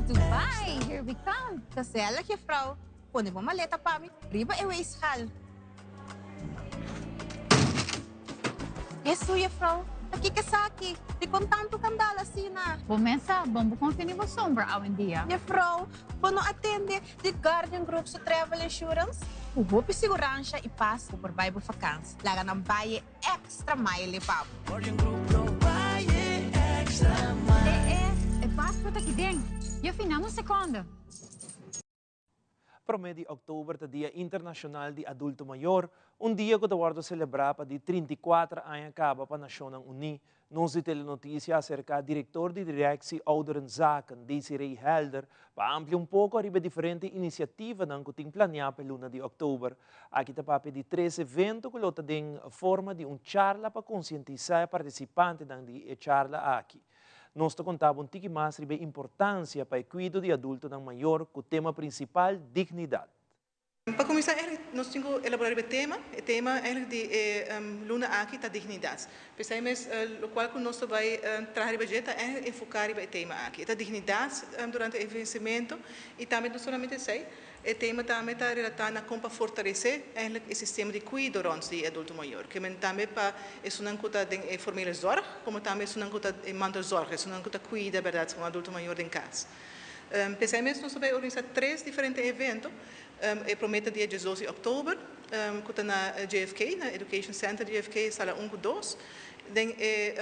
Dubai, here we come! Gezellig, juffrouw. Pone bo maleta pa mi riba e weegschaal. Hesu, juffrouw, ta kiko esaki? Dikon tantu kandal asina? Bo mes sa, bon bo konfia ni bo sombra awendia. Juffrouw, bo no a tende di Guardian Group su travel insurance? Ku hopi siguransha i pas bo por bai bo fakans. Laga nan bai e extra mile pa bo. Guardian Group lo bai e extra mile. E e, e paspoort aki den. Juffie, nam un seconde. Promé di òktober ta Dia Internashonal di Adulto Mayor, un dia ku ta wòrdu selebrá pa di 34 aña kaba pa Nashonnan Uní. Nos di Telenotisia a aserká direktor di Directie Ouderenzaken, Desiree Helder, pa amplia un poko ariba e diferente inisiativanan ku tin planiá pa e luna di òktober. Aki ta papia di tres evento ku lo ta den forma di un charla pa konsientisá e partisipantenan di e charla aki. Nos ta konta bo un tiki mas riba e importansia pa e kuido di adultonan mayor ku tema prinsipal dignidat. Pa kuminsá eigenlijk nos tin ku elaborá riba e tema. E tema eigenlijk di e luna aki ta dignidat. P'esei mes lokual ku nos ta bai traha riba dje ta eigenlijk enfoká riba e tema aki. E ta dignidat durante e envehesimentu i tambe no solamente esei, E tema tambe ta relatá na kon pa fortalesé eigenlijk e sistema di kuido rònt di e adulto mayor. Ke men tambe pa esunnan ku ta den e formele zòrg, komo tambe esunnan ku ta e mantelzòrg, esunnan ku ta kuida bèrdat un adulto mayor den kas. P'esei mes nos ta bai organisá tres diferente evento. E promé ta dia diesdos di òktober, ku ta na JFK, na Education Center JFK, sala un ku dos. Den e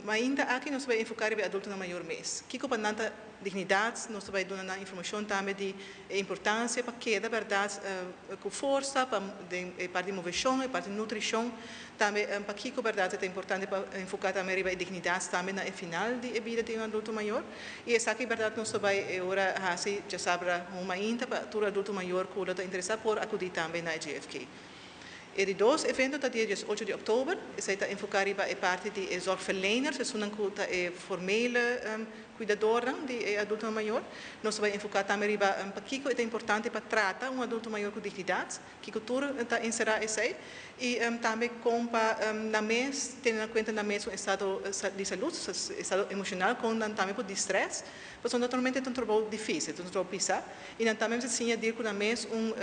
mainta aki nos ta bai enfoká riba e adultonan mayor mes. Kiko pa nan ta Dignidat, nos ta bai duna nan informashon tambe di e importansia pa keda bèrdat ku forsa, pa den e parti di moveshon, e parti di nutrishon, tambe pakiko bèrdat e ta importante pa enfoká tambe riba e dignidat tambe na e final di e bida di un adulto mayor. I esaki bèrdat nos ta bai e ora hasi djasabra hun mainta pa tur adulto mayor ku lo ta interesá por akudí tambe na e JFK. E di dos evento ta dia 18 di òktober, esei ta enfoká riba e parti di e zorgverleners, esunnan ku ta e formele kuidadornan di e adultonan mayor. Nos ta bai enfoká tambe riba pakiko e ta importante pa trata un adulto mayor ku dignidat, kiko tur ta enserá esei, i tambe kon pa nan mes tene na kuenta nan mes un estado di salud, estado emoshonal, kon nan tambe por distrès. Pasobra naturalmente ta un trabou difísil, ta un trabou pisá, i nan tambe mester siña deal ku nan mes un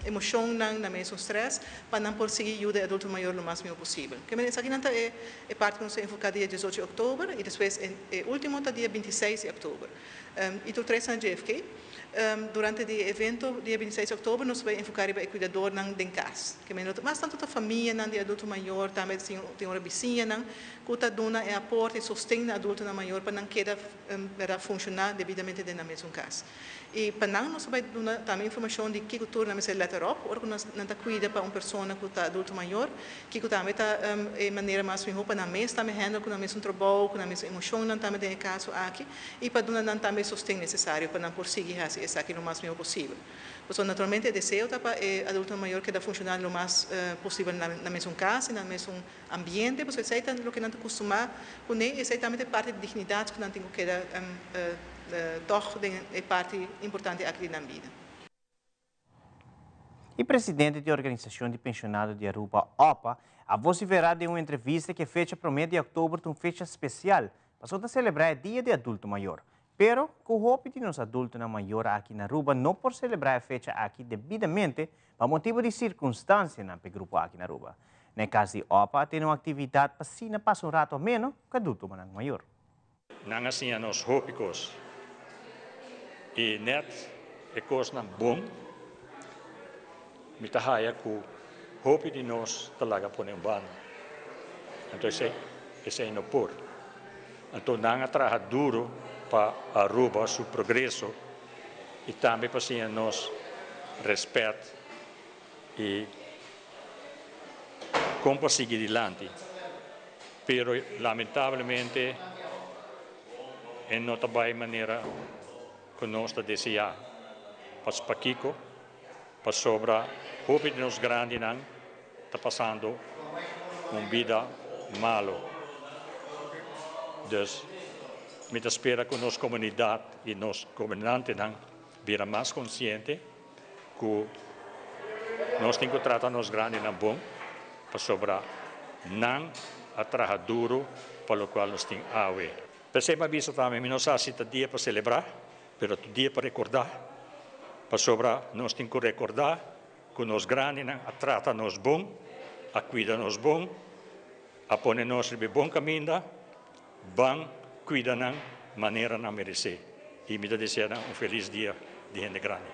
emoshonnan, nan mes un strès, pa nan por sigui yuda e adulto mayor lo mas mihó posibel. Ke manera esakinan ta e e parti ku nos ta enfoká dia diesocho di òktober i despues e e último ta dia bintiseis di òktober. I tur tres na JFK. Durante di e evento dia bintiseis di òktober nos ta bai enfoká riba e kuidadornan den kas. Ke manera mas tantu ta famianan di adulto mayor, tambe tin ora bisiñanan ku ta duna e aporte i sosten na adultonan mayor pa nan keda bèrdat funshoná debidamente den nan mesun kas. I pa nan nos ta bai duna tambe informashon di kiko tur nan mester lèt eròp ora ku nan ta kuida pa un persona ku ta adulto mayor, kiko tambe ta e manera mas mihó pa nan mes tambe hèndel ku nan mesun trabou, ku nan mesun emoshonnan tambe den e kaso aki i pa duna nan tambe e sosten nesesario pa nan por sigui hasi esaki lo mas mihó posibel. Pasobra naturalmente e deseo ta pa e adultonan mayor keda funshoná lo mas posibel na nan mesun kas i nan mesun ambiente, pasobra esei ta loke nan ta kustumá kuné i esei tambe ta e parti di dignidat ku nan tin ku keda tòg den e parti importante aki di nan bida. E presidente di Organisacion di Pensionado di Aruba, opa, a vocifera den un entrevista cu e fecha prome di october ta un fecha special pasobra ta celebra e Dia di Adulto Mayor. Pero cu hopi di nos adultonan mayor aki na Aruba no por celebra e fecha aki debidamente pa motibo di circunstancianan p'e grupo aki na Aruba. Na e cas di opa a tene un actividad pa asina pasa un rato ameno cu adultonan mayor. Nan a siña nos hopi kos, i nèt e kosnan bon mi ta haya ku hopi di nos ta laga pone un banda. Anto esei esei no por. Anto nan a traha duro pa Aruba su progreso i tambe pa siña nos rèspèt i kon pa sigui dilanti. Pero lamentablemente e no ta bai manera ku nos ta deseá. Pas pakiko? Pasobra hopi di nos grandinan ta pasando un bida malo. Dus mi ta spera ku nos komunidat i nos gobernantenan bira mas konsiente ku nos tin ku trata nos grandinan bon pasobra nan a traha duru pa lokual nos tin awe. P'esei mi a bisa tambe mi no sa si ta dia pa selebrá, pero ta dia pa rekordá, pasobra nos tin ku rekordá ku nos grandinan a trata nos bon, a kuida nos bon, a pone nos riba e bon kaminda, ban kuida nan manera nan meresé. I mi ta desea nan un felis dia di hende grandi.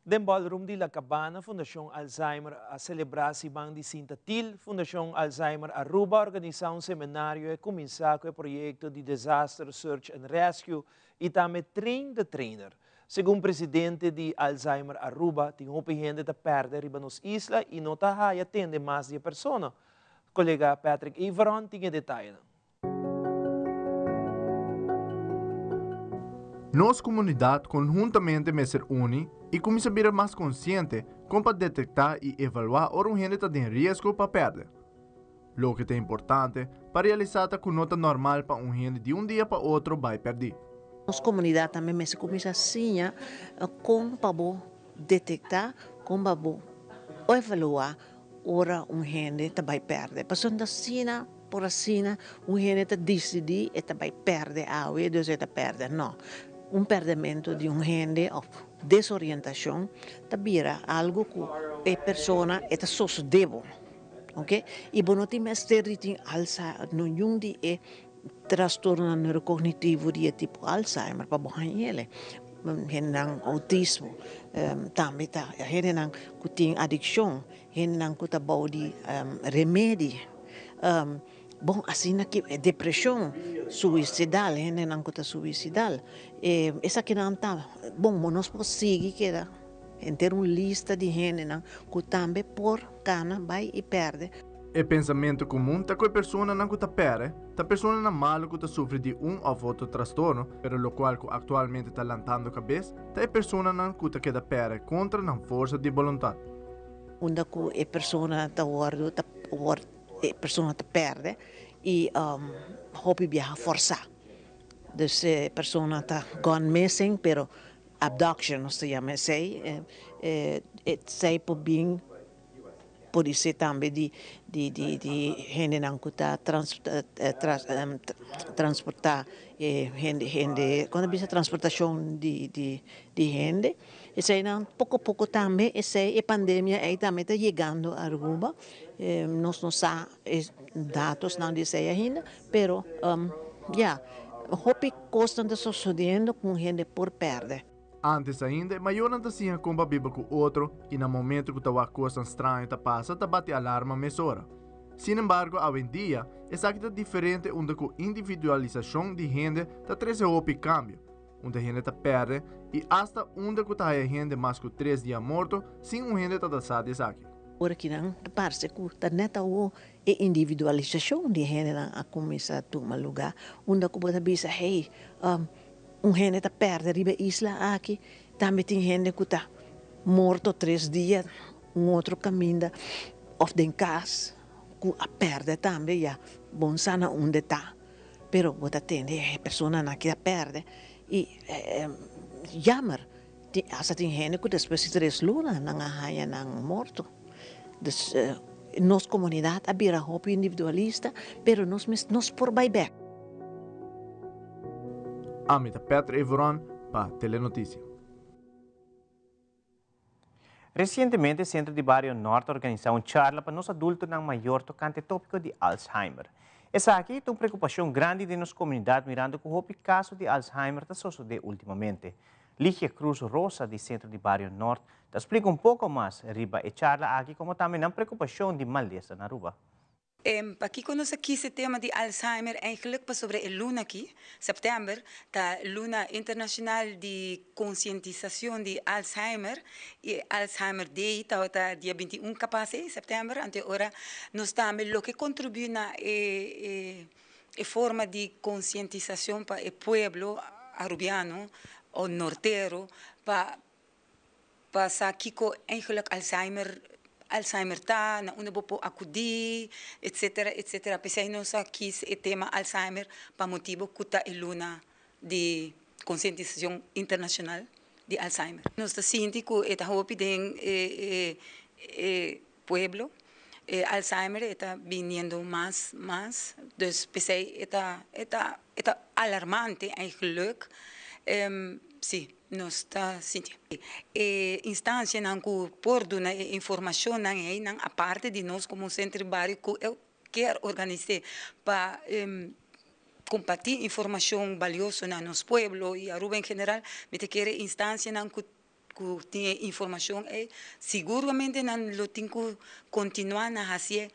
Den ballroom di La Cabana, Fundacion Alzheimer a celebra siman di Sinta Til. Fundacion Alzheimer Aruba a organisa un seminario e cuminsa cu e proyecto di Disaster Search and Rescue y tambe Train the Trainer. Segun presidente di Alzheimer Aruba, tin hopi hende ta perde riba nos isla y no ta haya tende mas di e persona. Colega Patrick Everon tin e detayenan. Nos komunidat konhuntamente mester uni i kuminsá bira mas konsiente kon pa detektá i evaluá ora un hende ta den riesgo pa pèrdè. Loke ta importante pa realisá ta ku no ta normal pa un hende di un dia pa otro bai pèrdí. Nos komunidat tambe mester kuminsá siña kon pa bo detektá, kon pa bo evaluá ora un hende ta bai pèrdè. Pasobra asina Por asina un hende ta disidí e ta bai pèrdè awe, dus e ta pèrdè. No. Un pèrdèmentu di un hende òf desorientashon ta bira algu ku e persona e ta sosodé bo. Oke? I bo no tin mester di tin Alzheimer, niun di e trastornonan neurokognitivo di e tipo Alzheimer pa bo haña el. Hendenan outismo tambe ta, hendenan ku tin adikshon. Hendenan ku ta bou di remedi, bon asina ki depreshon, suisidal, hendenan ku ta suisidal, esakinan ta, bon nos por sigui keda henter un lista di hendenan ku tambe por kana bai i pèrdè. E pensamentu komun ta ku e personanan ku ta pèrdè ta personanan malu ku ta sufri di un òf otro trastorno, pero lokual ku aktualmente ta lantando kabes ta e personanan ku ta keda pèrdè kontra nan forsa di boluntat. Unda ku e persona ta wòrdu ta wòrdu e persona ta pèrdè i hopi biaha fòrsá. Dus e persona ta gone missing pero abduction nos ta yama esei. Esei por bin podisé tambe di di di di hendenan ku ta trans transportá e hende hende kon ta bisa transportashon di di di hende. Eseinan poko poko tambe esei e pandemia ei tambe ta yegando Aruba. Nos no sa e datosnan di esei ainda, pero ya, hopi kosnan ta sosodiendo ku un hende por pèrdè. Antes ainda e mayornan ta siña kon pa biba ku otro i na momento ku ta wak kosnan straño ta pasa ta bati alarma mesora. Sin embargo awendia esaki ta diferente unda ku individualisashon di hende ta trese hopi kambio. Unda hende ta perde i asta unda ku ta haya hende mas ku tres dia morto sin un hende ta ta sa di esaki. Ora ki nan ta parse ku ta nèt awo e individualisashon di hendenan a kuminsá tuma lugá, unda ku bo ta bisa, hey, un hende ta perde riba e isla aki, tambe tin hende ku ta morto tres dia un otro kaminda òf den kas ku a perde tambe, ya bon sa na unda e ta. Pero bo ta tende e personanan aki a perde y jammer. Tin hasta tin hende ku despues di tres luna nan a haña nan morto. Dus nos komunidat a bira hopi individualista, pero nos mes nos por bai bèk. Ami ta Petr Evoron pa Telenoticia. Resientemente Sentro di Bario Nort a organisá un charla pa nos adultonan mayor tokante e tópiko di Alzheimer. Esaki ta un preokupashon grandi den nos komunidat mirando ku hopi kaso di Alzheimer ta sosodé últimamente. Ligia Cruz Rosa di Sentro di Bario Nort ta splika un poko mas riba e charla aki komo tambe nan preokupashon di malesa na Aruba. Pakiko nos a kis e tema di Alzheimer eigenlijk? Pasobra e luna aki, sèptèmber, ta luna internashonal di konsientisashon di Alzheimer i Alzheimer Day tabata dia 21 kapas ei, sèptèmber, anto e ora nos tambe loke kontribuí na e e forma di konsientisashon pa e pueblo arubiano o nortero pa Pa sa kiko eigenlijk Alzheimer Alzheimer ta, na unda bo por akudí, etsetera, etsetera. P'esei nos a kis e tema Alzheimer pa motibu ku ta e luna di konsientisashon internashonal di Alzheimer. Nos ta sinti ku e ta hopi den e e e pueblo. E Alzheimer e ta biniendo mas mas, dus p'esei e ta e ta e ta alarmante eigenlijk. Sí. Nos ta sinti e instancianan cu por duna e informacionnan eynan aparte di nos como un centro di bario cu kier organise pa comparti informacion balioso na nos pueblo y Aruba en general. Mi ta kere instancianan cu cu tin e informacion ey siguramente nan lo tin cu continua na haci'e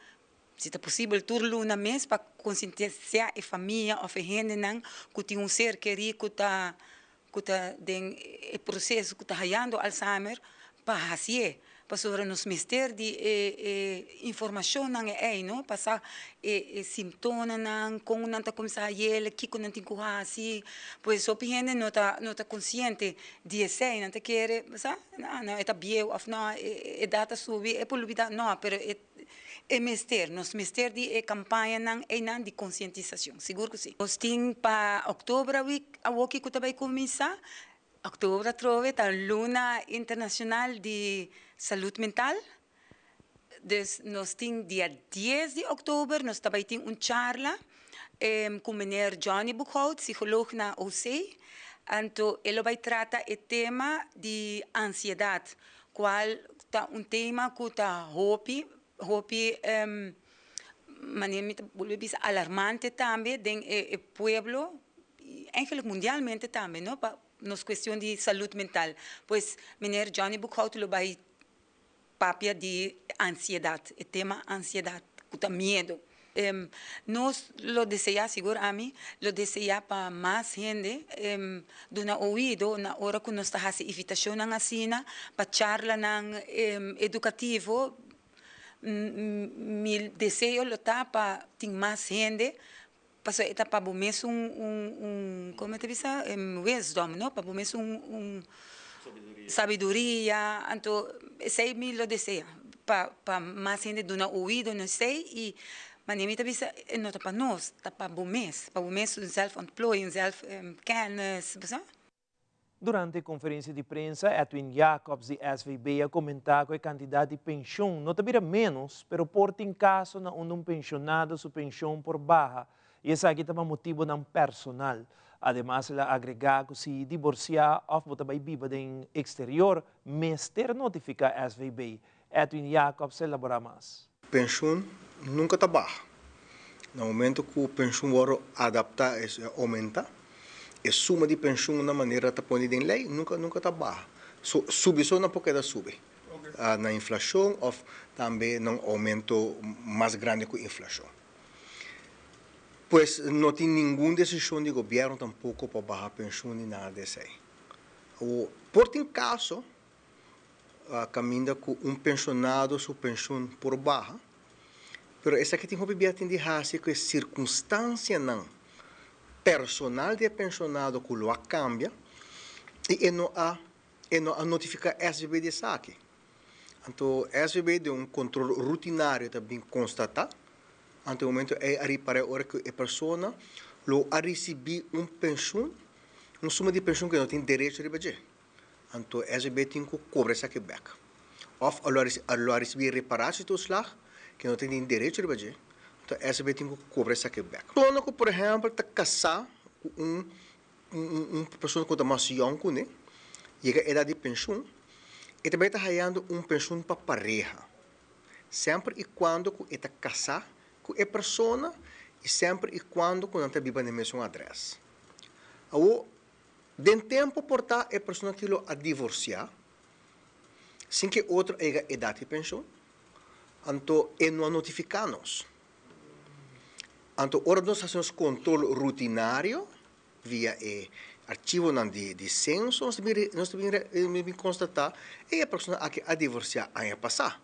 si ta posibel tur luna mes pa concientisia e famia of e hendenan cu tin un ser keri cu ta ku ta den e proseso ku ta hayando Alzheimer pa hasié, pasobra nos mester di e e informashonnan e ei no, pa sa e e simptonanan, kon nan ta kuminsá hayel, kiko nan tin ku hasi, pues hopi hende no ta no ta konsiente di esei, nan ta kere bo sa, no e ta bieu òf no e edat a subi e por lubidá, no, pero e E mester, nos mester di e campañanan eynan di concientisacion, sigur cu si. Nos tin pa october awoki cu ta bay cuminsa, october atrobe ta luna internacional di salud mental, dus nos tin dia dies di october nos ta bay tin un charla cu meneer Johnny Boekhout, psicoloog na OC, anto e lo bay trata e tema di ansiedad, Cual ta un tema cu ta hopi, hopi, manera mi ta bolbe bisa alarmante tambe den e pueblo y eigenlijk mundialmente tambe no pa nos cuestion di salud mental. Pues meneer Johnny Boekhout lo bay papia di ansiedad, e tema ansiedad cu ta miedo. Nos lo deseá, sigur ami lo deseá pa mas hende duna oido na ora ku nos ta hasi invitashonnan asina pa charlanan edukativo. Mi deseo lo ta pa tin mas hende, pasobra e ta pa bo mes un, un, komo ta bisa, wisdom, no? Pa bo mes un, un sabiduria. Anto esei mi lo desea. Pa pa mas hende duna oido na esei y manera mi ta bisa e no ta pa nos, ta pa bo mes, pa bo mes un zelf ontplooiing, un zelf kennis, bo sa. Durante e konferensia di prensa Edwin Jacobs di SVB a komentá ku e kantidat di penshon no ta bira ménos, pero por tin kaso na unda un penshonado su penshon por baha y esaki ta pa motibonan personal. Ademas el a agregá ku si diborsiá òf bo ta bai biba den eksterior, mester notifiká SVB. Edwin Jacobs a elaborá mas. Penshun nunka ta baha. Na momento ku penshun wòrdu adaptá, es oumentá, e suma di penshun na manera ta pone den lei nunka nunka ta baha. So subi so nan por keda subi na inflashon òf tambe na un oumento mas grandi ku inflashon. Pues no tin ningun desishon di gobièrnu tampoko pa baha penshun ni nada di esei. Awor, por tin kaso kaminda ku un penshonado su penshun por baha, pero esaki tin hopi bia tin di hasi ku e sirkunstansianan personal di e penshonado ku lo a kambia i e no a e no a notifiká SVB di esaki. Anto SVB den un kontrol rutinario ta bin konstatá, anto e momento ei a ripará ora ku e persona lo a risibí un penshun, un suma di penshun ku e no tin derecho riba dje. Anto SVB tin ku kobra esaki bèk. Òf a lo a risibí reparatietoeslag ku no tin derecho riba dje, anto SVB tin ku kobra esaki bèk. Persona ku por ehèmpel ta kasá ku un un persona ku ta mas yòn kuné, yega edat di penshun, e ta bai ta hayando un penshun pa pareha. Semper i kuando ku e ta kasá ku e persona i semper i kuando ku nan ta biba na e mesun adrès. Awor, Den tempu por ta e persona ki lo a divorsiá sin ku e otro a yega edat di penshon, anto e no a notifiká nos. Anto ora nos hasi nos kontrol rutinario via e archivonan di senso nos ta bin nos ta bin konstatá ey e persona aki a divorsiá aña pasá.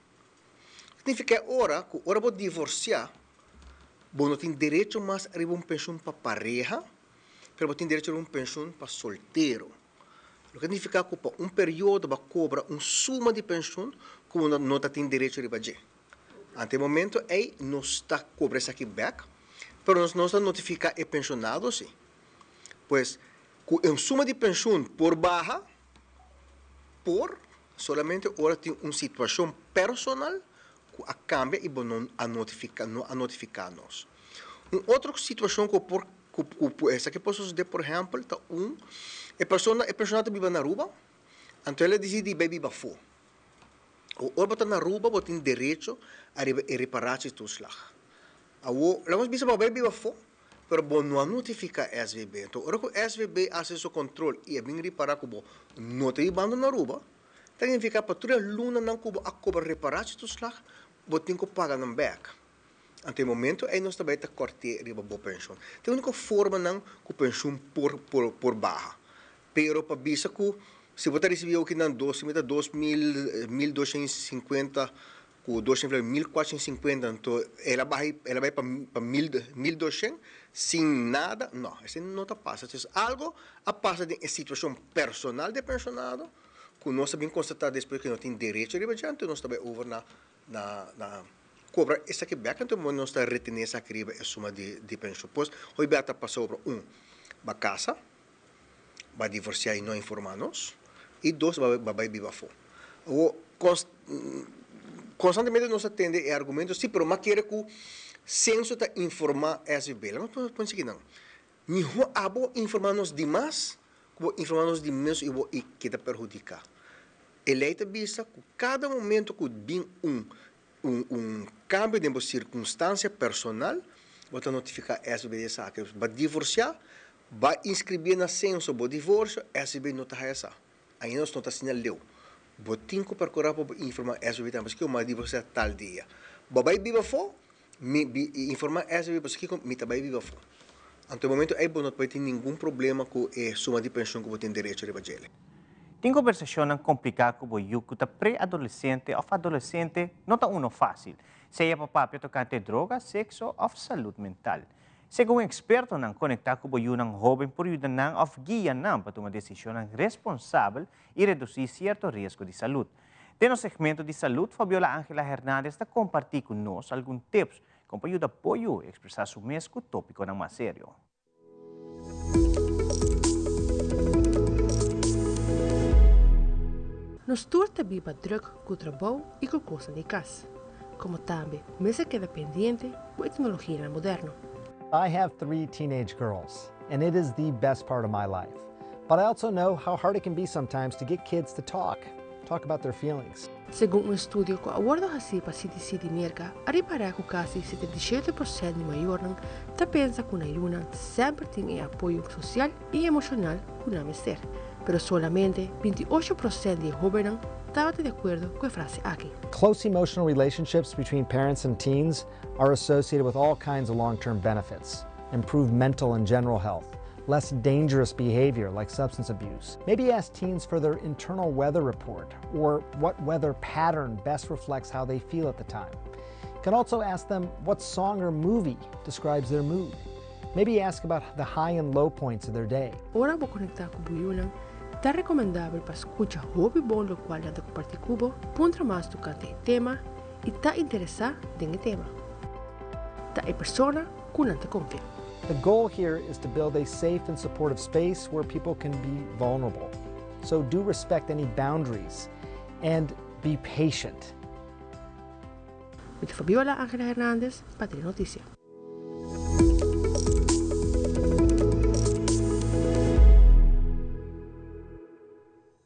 Significa e ora ku ora bo divorsiá bo no tin derecho mas riba un penshun pa pareha, pero bo tin derecho riba un penshun pa soltero. Loke ta nifiká ku pa un periodo bo a kobra un suma di penshun ku bo no ta tin derecho riba dje. Ante e momento ei nos ta kobra esaki bèk, pero nos no ta notifiká e penshonado si. Pues, ku e suma di penshun por baha, por, solamente ora tin un situashon personal ku a kambia i bo no a notifiká no a notifiká nos. Un otro situashon ku por ku ku esaki por sosodé por ehèmpel ta un e persona e persona ta biba na Aruba anto el a disidí bai biba afó. Ora bo ta na Aruba bo tin derecho ariba e reparatietoeslag. Awor laga nos bisa bo a bai biba afó pero bo no a notifiká SVB. Anto ora ku SVB hasi su kontrol i a bin ripará ku bo no ta bibando na Aruba, Ta significa pa tur e lunanan cu bo a cobra reparatietoeslag, bo tin cu paga nan bek. Anto e momento ey nos ta bay ta corte riba bo pensioen. Ta e unico formanan cu pensioen por por por baha. Pero pa bisa cu si bo ta ricibi oki nan dos si mi ta 2000 1250 cu 200 1450 anto el a baha el a bay pa pa mil 1200 sin nada, no, esey no ta pasa. Entonces algo a pasa den e situacion personal di e pensionado. Ku nos a bin konstatá despues ku no tin derecho riba dje, anto nos ta bai over na na na kobra esaki bèk, anto nos ta retené esaki riba e suma di di penshon. Pues hopi bia ta pasa obra, un, ba kasa, ba divorsiá i no informá nos, i dos, ba ba bai biba afó. Awor, kons konstantemente nos ta tende e argumento, si, pero m'a kere ku Censo ta informá SVB. Laga nos pone esaki nan. Mihó abo informá nos di mas ku bo informá nos di ménos i bo i keda perhudiká. E lei ta bisa ku kada momento ku bin un un un kambio den bo sirkunstansia personal, bo ta notifiká SBB di esaki. Bo a divorsiá, bo a inskribí na senso bo divorsio, SBB no ta haya sa. Ainda nos no ta asina leu. Bo tin ku perkurá pa bo informá SBB tambe pasobra kiko mi a divorsiá tal dia. Bo bai biba afó, Mi bi informa SVB pasobra kiko mi ta bai biba afó. Anto e momento ei bo no ta bai tin ningun problema ku e suma di penshon ku bo tin derecho riba djele. Tin kombersashonnan kompliká ku bo yu ku ta pre-adolesente òf adolesente no ta uno fásil, sea pa papia tokante droga, sekso òf salud mental. Segun ekspertonan, konektá ku bo yunan hóben por yuda nan òf guia nan pa tuma desishonnan responsabel i redusí sierto riesgo di salud. Den nos segmento di salud, Fabiola Angela Hernandez ta comparti cu nos algun tips con pa yuda bo yu expresa su mes cu topiconan mas serio. Nos tur ta biba druk cu trabou y cu cosnan di cas, como tambe mester keda pendiente cu e tecnologianan moderno. I have three teenage girls, and it is the best part of my life. But I also know how hard it can be sometimes to get kids to talk, talk about their feelings. Segun un estudio ku a wòrdu hasí pa CDC di Merka a ripará ku kasi 77 porshènt di mayornan ta pensa ku nan yunan semper tin e apoyo sosial i emoshonal ku nan mester. Pero solamente 28 porshènt di e hóbennan tabata di akuerdo ku e frase aki. Close emotional relationships between parents and teens are associated with all kinds of long-term benefits. Improved mental and general health, less dangerous behavior like substance abuse. Maybe ask teens for their internal weather report or what weather pattern best reflects how they feel at the time. You can also ask them what song or movie describes their mood. Maybe ask about the high and low points of their day. Ora bo konektá ku bo yunan, ta rekomendabel pa skucha hopi bon lokual nan ta kompartí ku bo, puntra mas tokante e tema i ta interesá den e tema. Ta e persona ku nan ta konfia. The goal here is to build a safe and supportive space where people can be vulnerable. So do respect any boundaries and be patient. Mit Fabiola Angela Hernandez pa Telenoticia.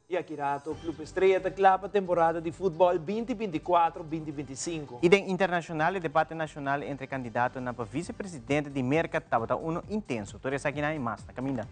Y aki rato Club Estrella ta cla pa temporada di futbol binti binti kuatro, binti binti sinku. Y den internacional e debate nacional entre candidatonan pa vicepresidente di Merca tabata uno intenso. Tur esakinan y mas na caminda.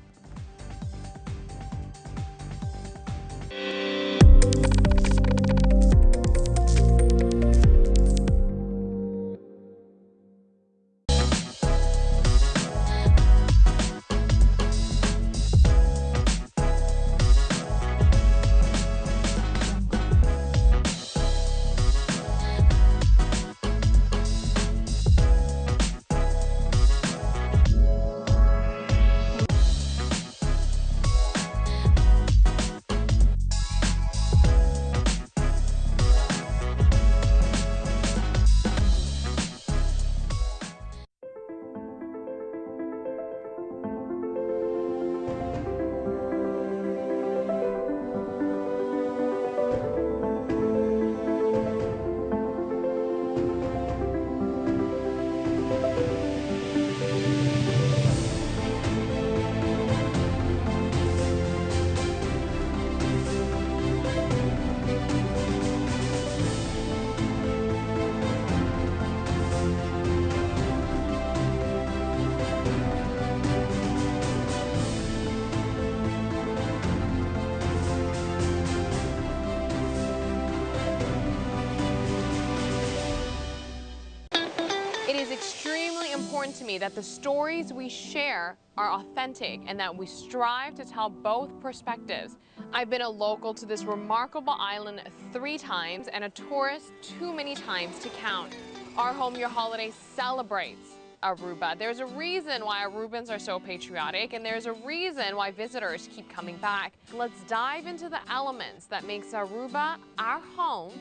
It is extremely important to me that the stories we share are authentic and that we strive to tell both perspectives. I've been a local to this remarkable island three times and a tourist too many times to count. Our Home Your Holiday celebrates Aruba. There's a reason why Arubans are so patriotic and there's a reason why visitors keep coming back. Let's dive into the elements that makes Aruba our home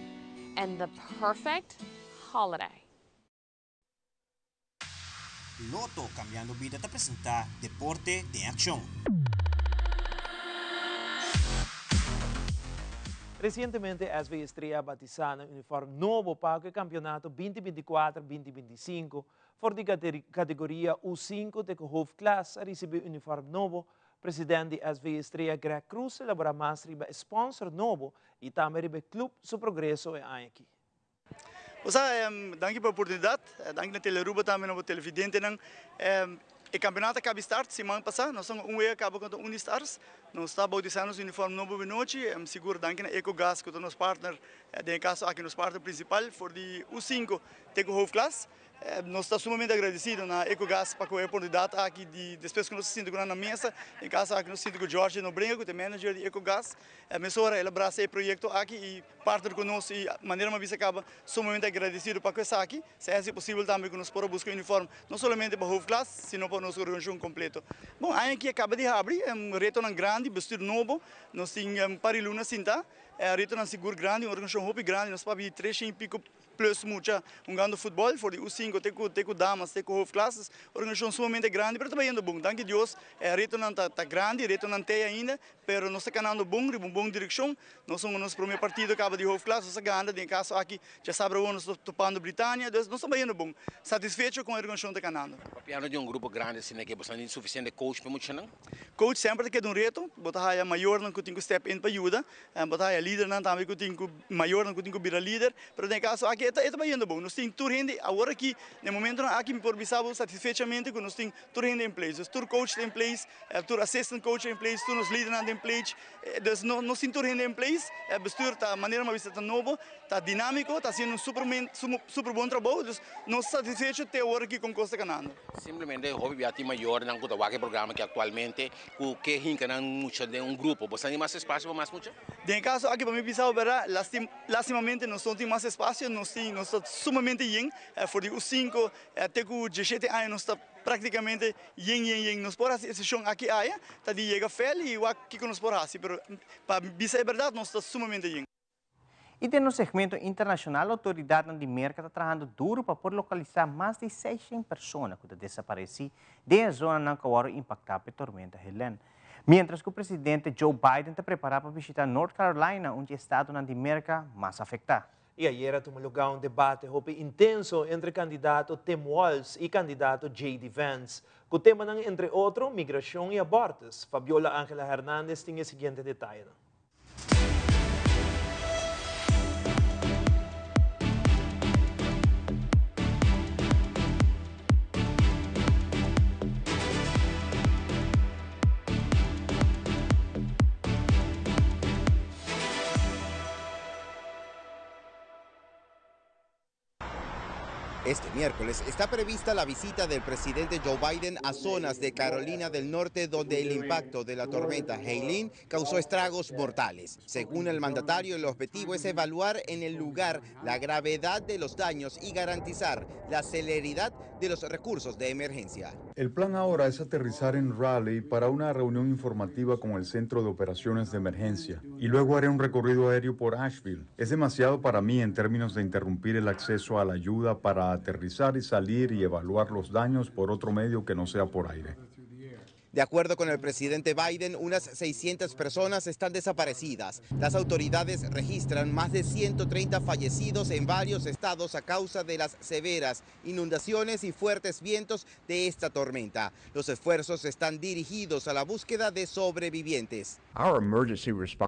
and the perfect holiday. Lotto Cambiando Bida ta presenta Deporte den Accion. Resientemente SV Estrella a batisa nan uniform nobo pa ku e kampionato binti binti kuater, binti binti sinku. For di kategoria U sinku te ku hoofdklas a risibí uniform nobo. President di SV Estrella Greg Croes a elabora mas riba e sponsor nobo i tambe riba e club su progreso e aña aki. Osa, danki pa e oportunidat. Danki na Telearuba tambe na bo televidentenan. E kampeonato a kabi start siman pasá. Nos ta un wega kaba kontra Unistars. Nos ta bautisá nos uniform nobo benochi. Sigur danki na Ecogas ku ta nos partner, den e kaso aki nos partner prinsipal for di U sinku te ku hoofdklas. Nos ta sumamente agradecido na Ecogas pa cu e oportunidad aki di despues cu nos a sinti cu nan na mesa, den caso aki nos a sinti cu George Nobrenga cu ta e manager di Ecogas, mesora el a brasa e proyecto aki y partner cu nos y manera mi a bisa caba sumamente agradecido pa cu esaki, si a hasi posibel tambe cu nos por a busca uniform no solamente pa hoofdklas sino pa nos organisacion completo. Bon, aña aki a caba di habri, retonan grandi, bestuur nobo, nos tin un par di luna sinta, retonan sigur grandi, un organisacion hopi grandi, nos papia di tres shen y pico Plus mucha hungando futbol for di U sinku te ku te ku damas te ku hoofdklasses. Organisashon sumamente grandi pero ta bayendo bon. Danki Dios e retonan ta ta grandi, retonan t'ei ainda, pero nos ta kanando bon riba un bon direkshon. Nos hunga nos prome partido kaba di hoofdklas, nos a gana, den e kaso aki djasabra awor nos ta topando Britania, dus nos ta bayendo bon. Satisfecho kon e organisashon ta kanando. Papiando di un grupo grandi asina ke boso tin sufisiente coach pa e muchanan? Coach semper ta keda un reto. Bo ta haya mayornan ku tin ku step in pa yuda. Bo ta haya lidernan tambe ku tin ku mayornan ku tin ku bira lider, pero den e kaso aki e ta e ta bayendo bon. Nos tin tur hende awor aki, den e momentonan aki mi por bisa bo satisfechamente ku nos tin tur hende in place. Dus tur coach ta in place, tur assistant coach ta in place, tur nos lidernan ta in place. Dus no nos tin tur hende in place. E bestuur ta manera mi a bisa ta nobo, ta dinamiko, ta hasiendo un super super bon trabou. Dus nos ta satisfecho te awor aki kon kos ta kanando. Simplemente hopi bia tin mayornan ku ta wak e programa aki aktualmente Ku ke hinka nan mucha den un grupo? Bo sa tin mas espasio pa mas mucha? Den e kaso aki pa mi bisa bo bèrdat, lastim lastimamente nos no tin mas espasio, nos tin nos ta sumamente yen, for di U sinku te ku diesshete aña nos ta praktikamente yen yen yen. Nos por hasi e seshon aki aya, ta di yega fèl i wak kiko nos por hasi, pero pa bisa e bèrdat nos ta sumamente yen. I den nos segmento internashonal outoridatnan di Merka ta trahando duru pa por lokalisá mas di seishent persona ku ta desaparesí den e zonanan ku a wòrdu impaktá pa e tormenta Helene. Mientras cu presidente Joe Biden ta prepara pa bishita North Carolina, un di e estadonan di Merca mas afecta. Y ayera tuma lugar un debate hopi intenso entre candidato Tim Walz y candidato JD Vance, cu temanan entre otro migracion y abortus. Fabiola Angela Hernandez tin e siguiente detayenan. Este miércoles está prevista la visita del presidente Joe Biden a zonas de Carolina del Norte donde el impacto de la tormenta Helene causó estragos mortales. Según el mandatario, el objetivo es evaluar en el lugar la gravedad de los daños y garantizar la celeridad de los recursos de emergencia. El plan ahora es aterrizar en Raleigh para una reunión informativa con el Centro de Operaciones de Emergencia y luego haré un recorrido aéreo por Asheville. Es demasiado para mí en términos de interrumpir el acceso a la ayuda para aterrizar y salir y evaluar los daños por otro medio que no sea por aire. De acuerdo con el presidente Biden, unas 600 personas están desaparecidas. Las autoridades registran más de 130 fallecidos en varios estados a causa de las severas inundaciones y fuertes vientos de esta tormenta. Los esfuerzos están dirigidos a la búsqueda de sobrevivientes.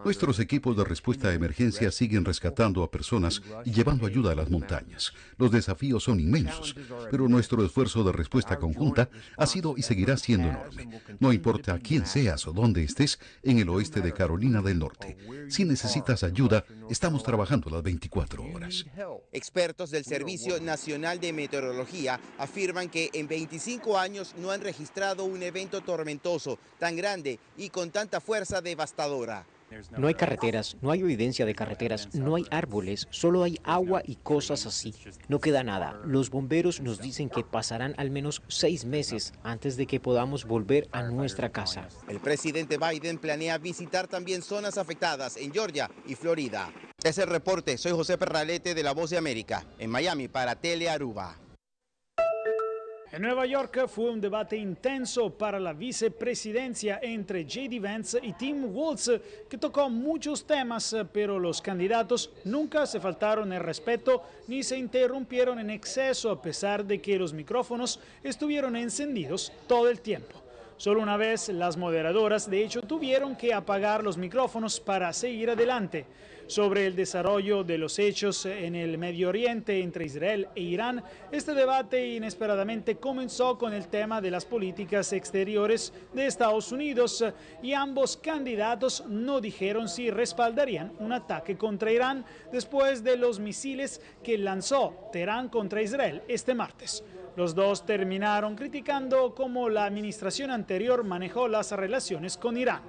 Nuestros equipos de respuesta a emergencia siguen rescatando a personas y llevando ayuda a las montañas. Los desafíos son inmensos, pero nuestro esfuerzo de respuesta conjunta ha sido y seguirá siendo enorme. No importa quién seas o dónde estés en el oeste de Carolina del Norte. Si necesitas ayuda, estamos trabajando las 24 horas. Expertos del Servicio Nacional de Meteorología afirman que en 25 años no han registrado un evento tormentoso tan grande y con tanta fuerza devastadora. No hay carreteras, no hay evidencia de carreteras, no hay árboles, solo hay agua y cosas así. No queda nada. Los bomberos nos dicen que pasarán al menos 6 meses antes de que podamos volver a nuestra casa. El presidente Biden planea visitar también zonas afectadas en Georgia y Florida. Es el reporte. Soy José Perralete de La Voz de América, en Miami para Telearuba. En Nueva York fue un debate intenso para la vicepresidencia entre J.D. Vance y Tim Walz, que tocó muchos temas, pero los candidatos nunca se faltaron el respeto ni se interrumpieron en exceso, a pesar de que los micrófonos estuvieron encendidos todo el tiempo. Solo una vez las moderadoras, de hecho, tuvieron que apagar los micrófonos para seguir adelante. Sobre el desarrollo de los hechos en el Medio Oriente entre Israel e Irán, este debate inesperadamente comenzó con el tema de las políticas exteriores de Estados Unidos y ambos candidatos no dijeron si respaldarían un ataque contra Irán después de los misiles que lanzó Teherán contra Israel este martes. Los dos terminaron criticando cómo la administración anterior manejó las relaciones con Irán.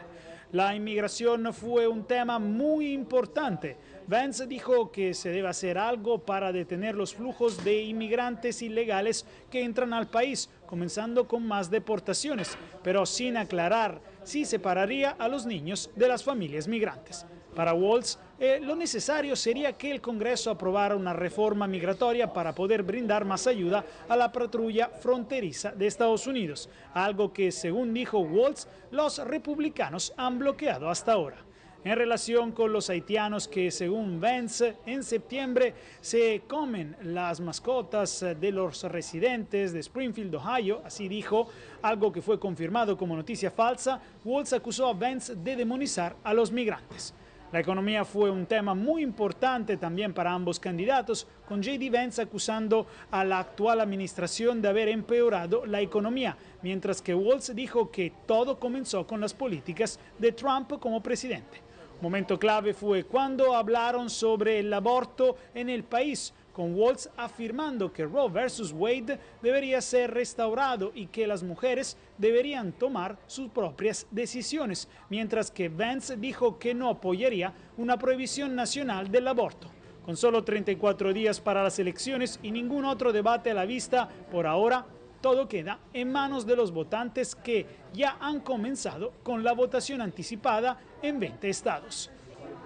La inmigración fue un tema muy importante. Vance dijo que se debe hacer algo para detener los flujos de inmigrantes ilegales que entran al país, comenzando con más deportaciones, pero sin aclarar si separaría a los niños de las familias migrantes. Para Walz, lo necesario sería que el Congreso aprobara una reforma migratoria para poder brindar más ayuda a la patrulla fronteriza de Estados Unidos, algo que, según dijo Walz, los republicanos han bloqueado hasta ahora. En relación con los haitianos que, según Vance, en septiembre se comen las mascotas de los residentes de Springfield, Ohio, así dijo, algo que fue confirmado como noticia falsa, Walz acusó a Vance de demonizar a los migrantes. La economía fue un tema muy importante también para ambos candidatos, con J.D. Vance acusando a la actual administración de haber empeorado la economía, mientras que Walz dijo que todo comenzó con las políticas de Trump como presidente. Momento clave fue cuando hablaron sobre el aborto en el país, con Walz afirmando que Roe versus Wade debería ser restaurado y que las mujeres deberían tomar sus propias decisiones, mientras que Vance dijo que no apoyaría una prohibición nacional del aborto. Con solo 34 días para las elecciones y ningún otro debate a la vista, por ahora todo queda en manos de los votantes que ya han comenzado con la votación anticipada en 20 estados.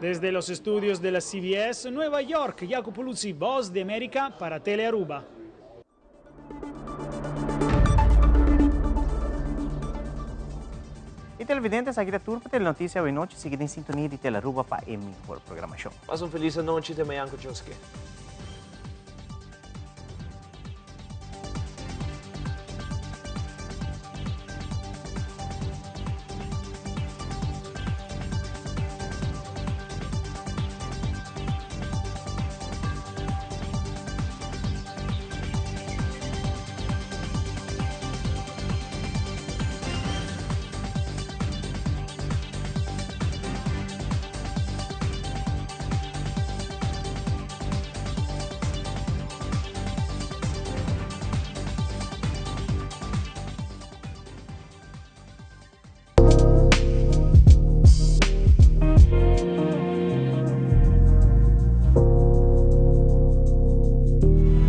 Desde los estudios de la CBS, Nueva York, Jacopo Luzzi, Voz de América para Telearuba. Y Televidente, esaki ta tur pa Telenoticia awe nochi. Sigui den sintonia di Telearuba pa e mihor programacion. Pasa un feliz anochi te mañan cu Dios ke.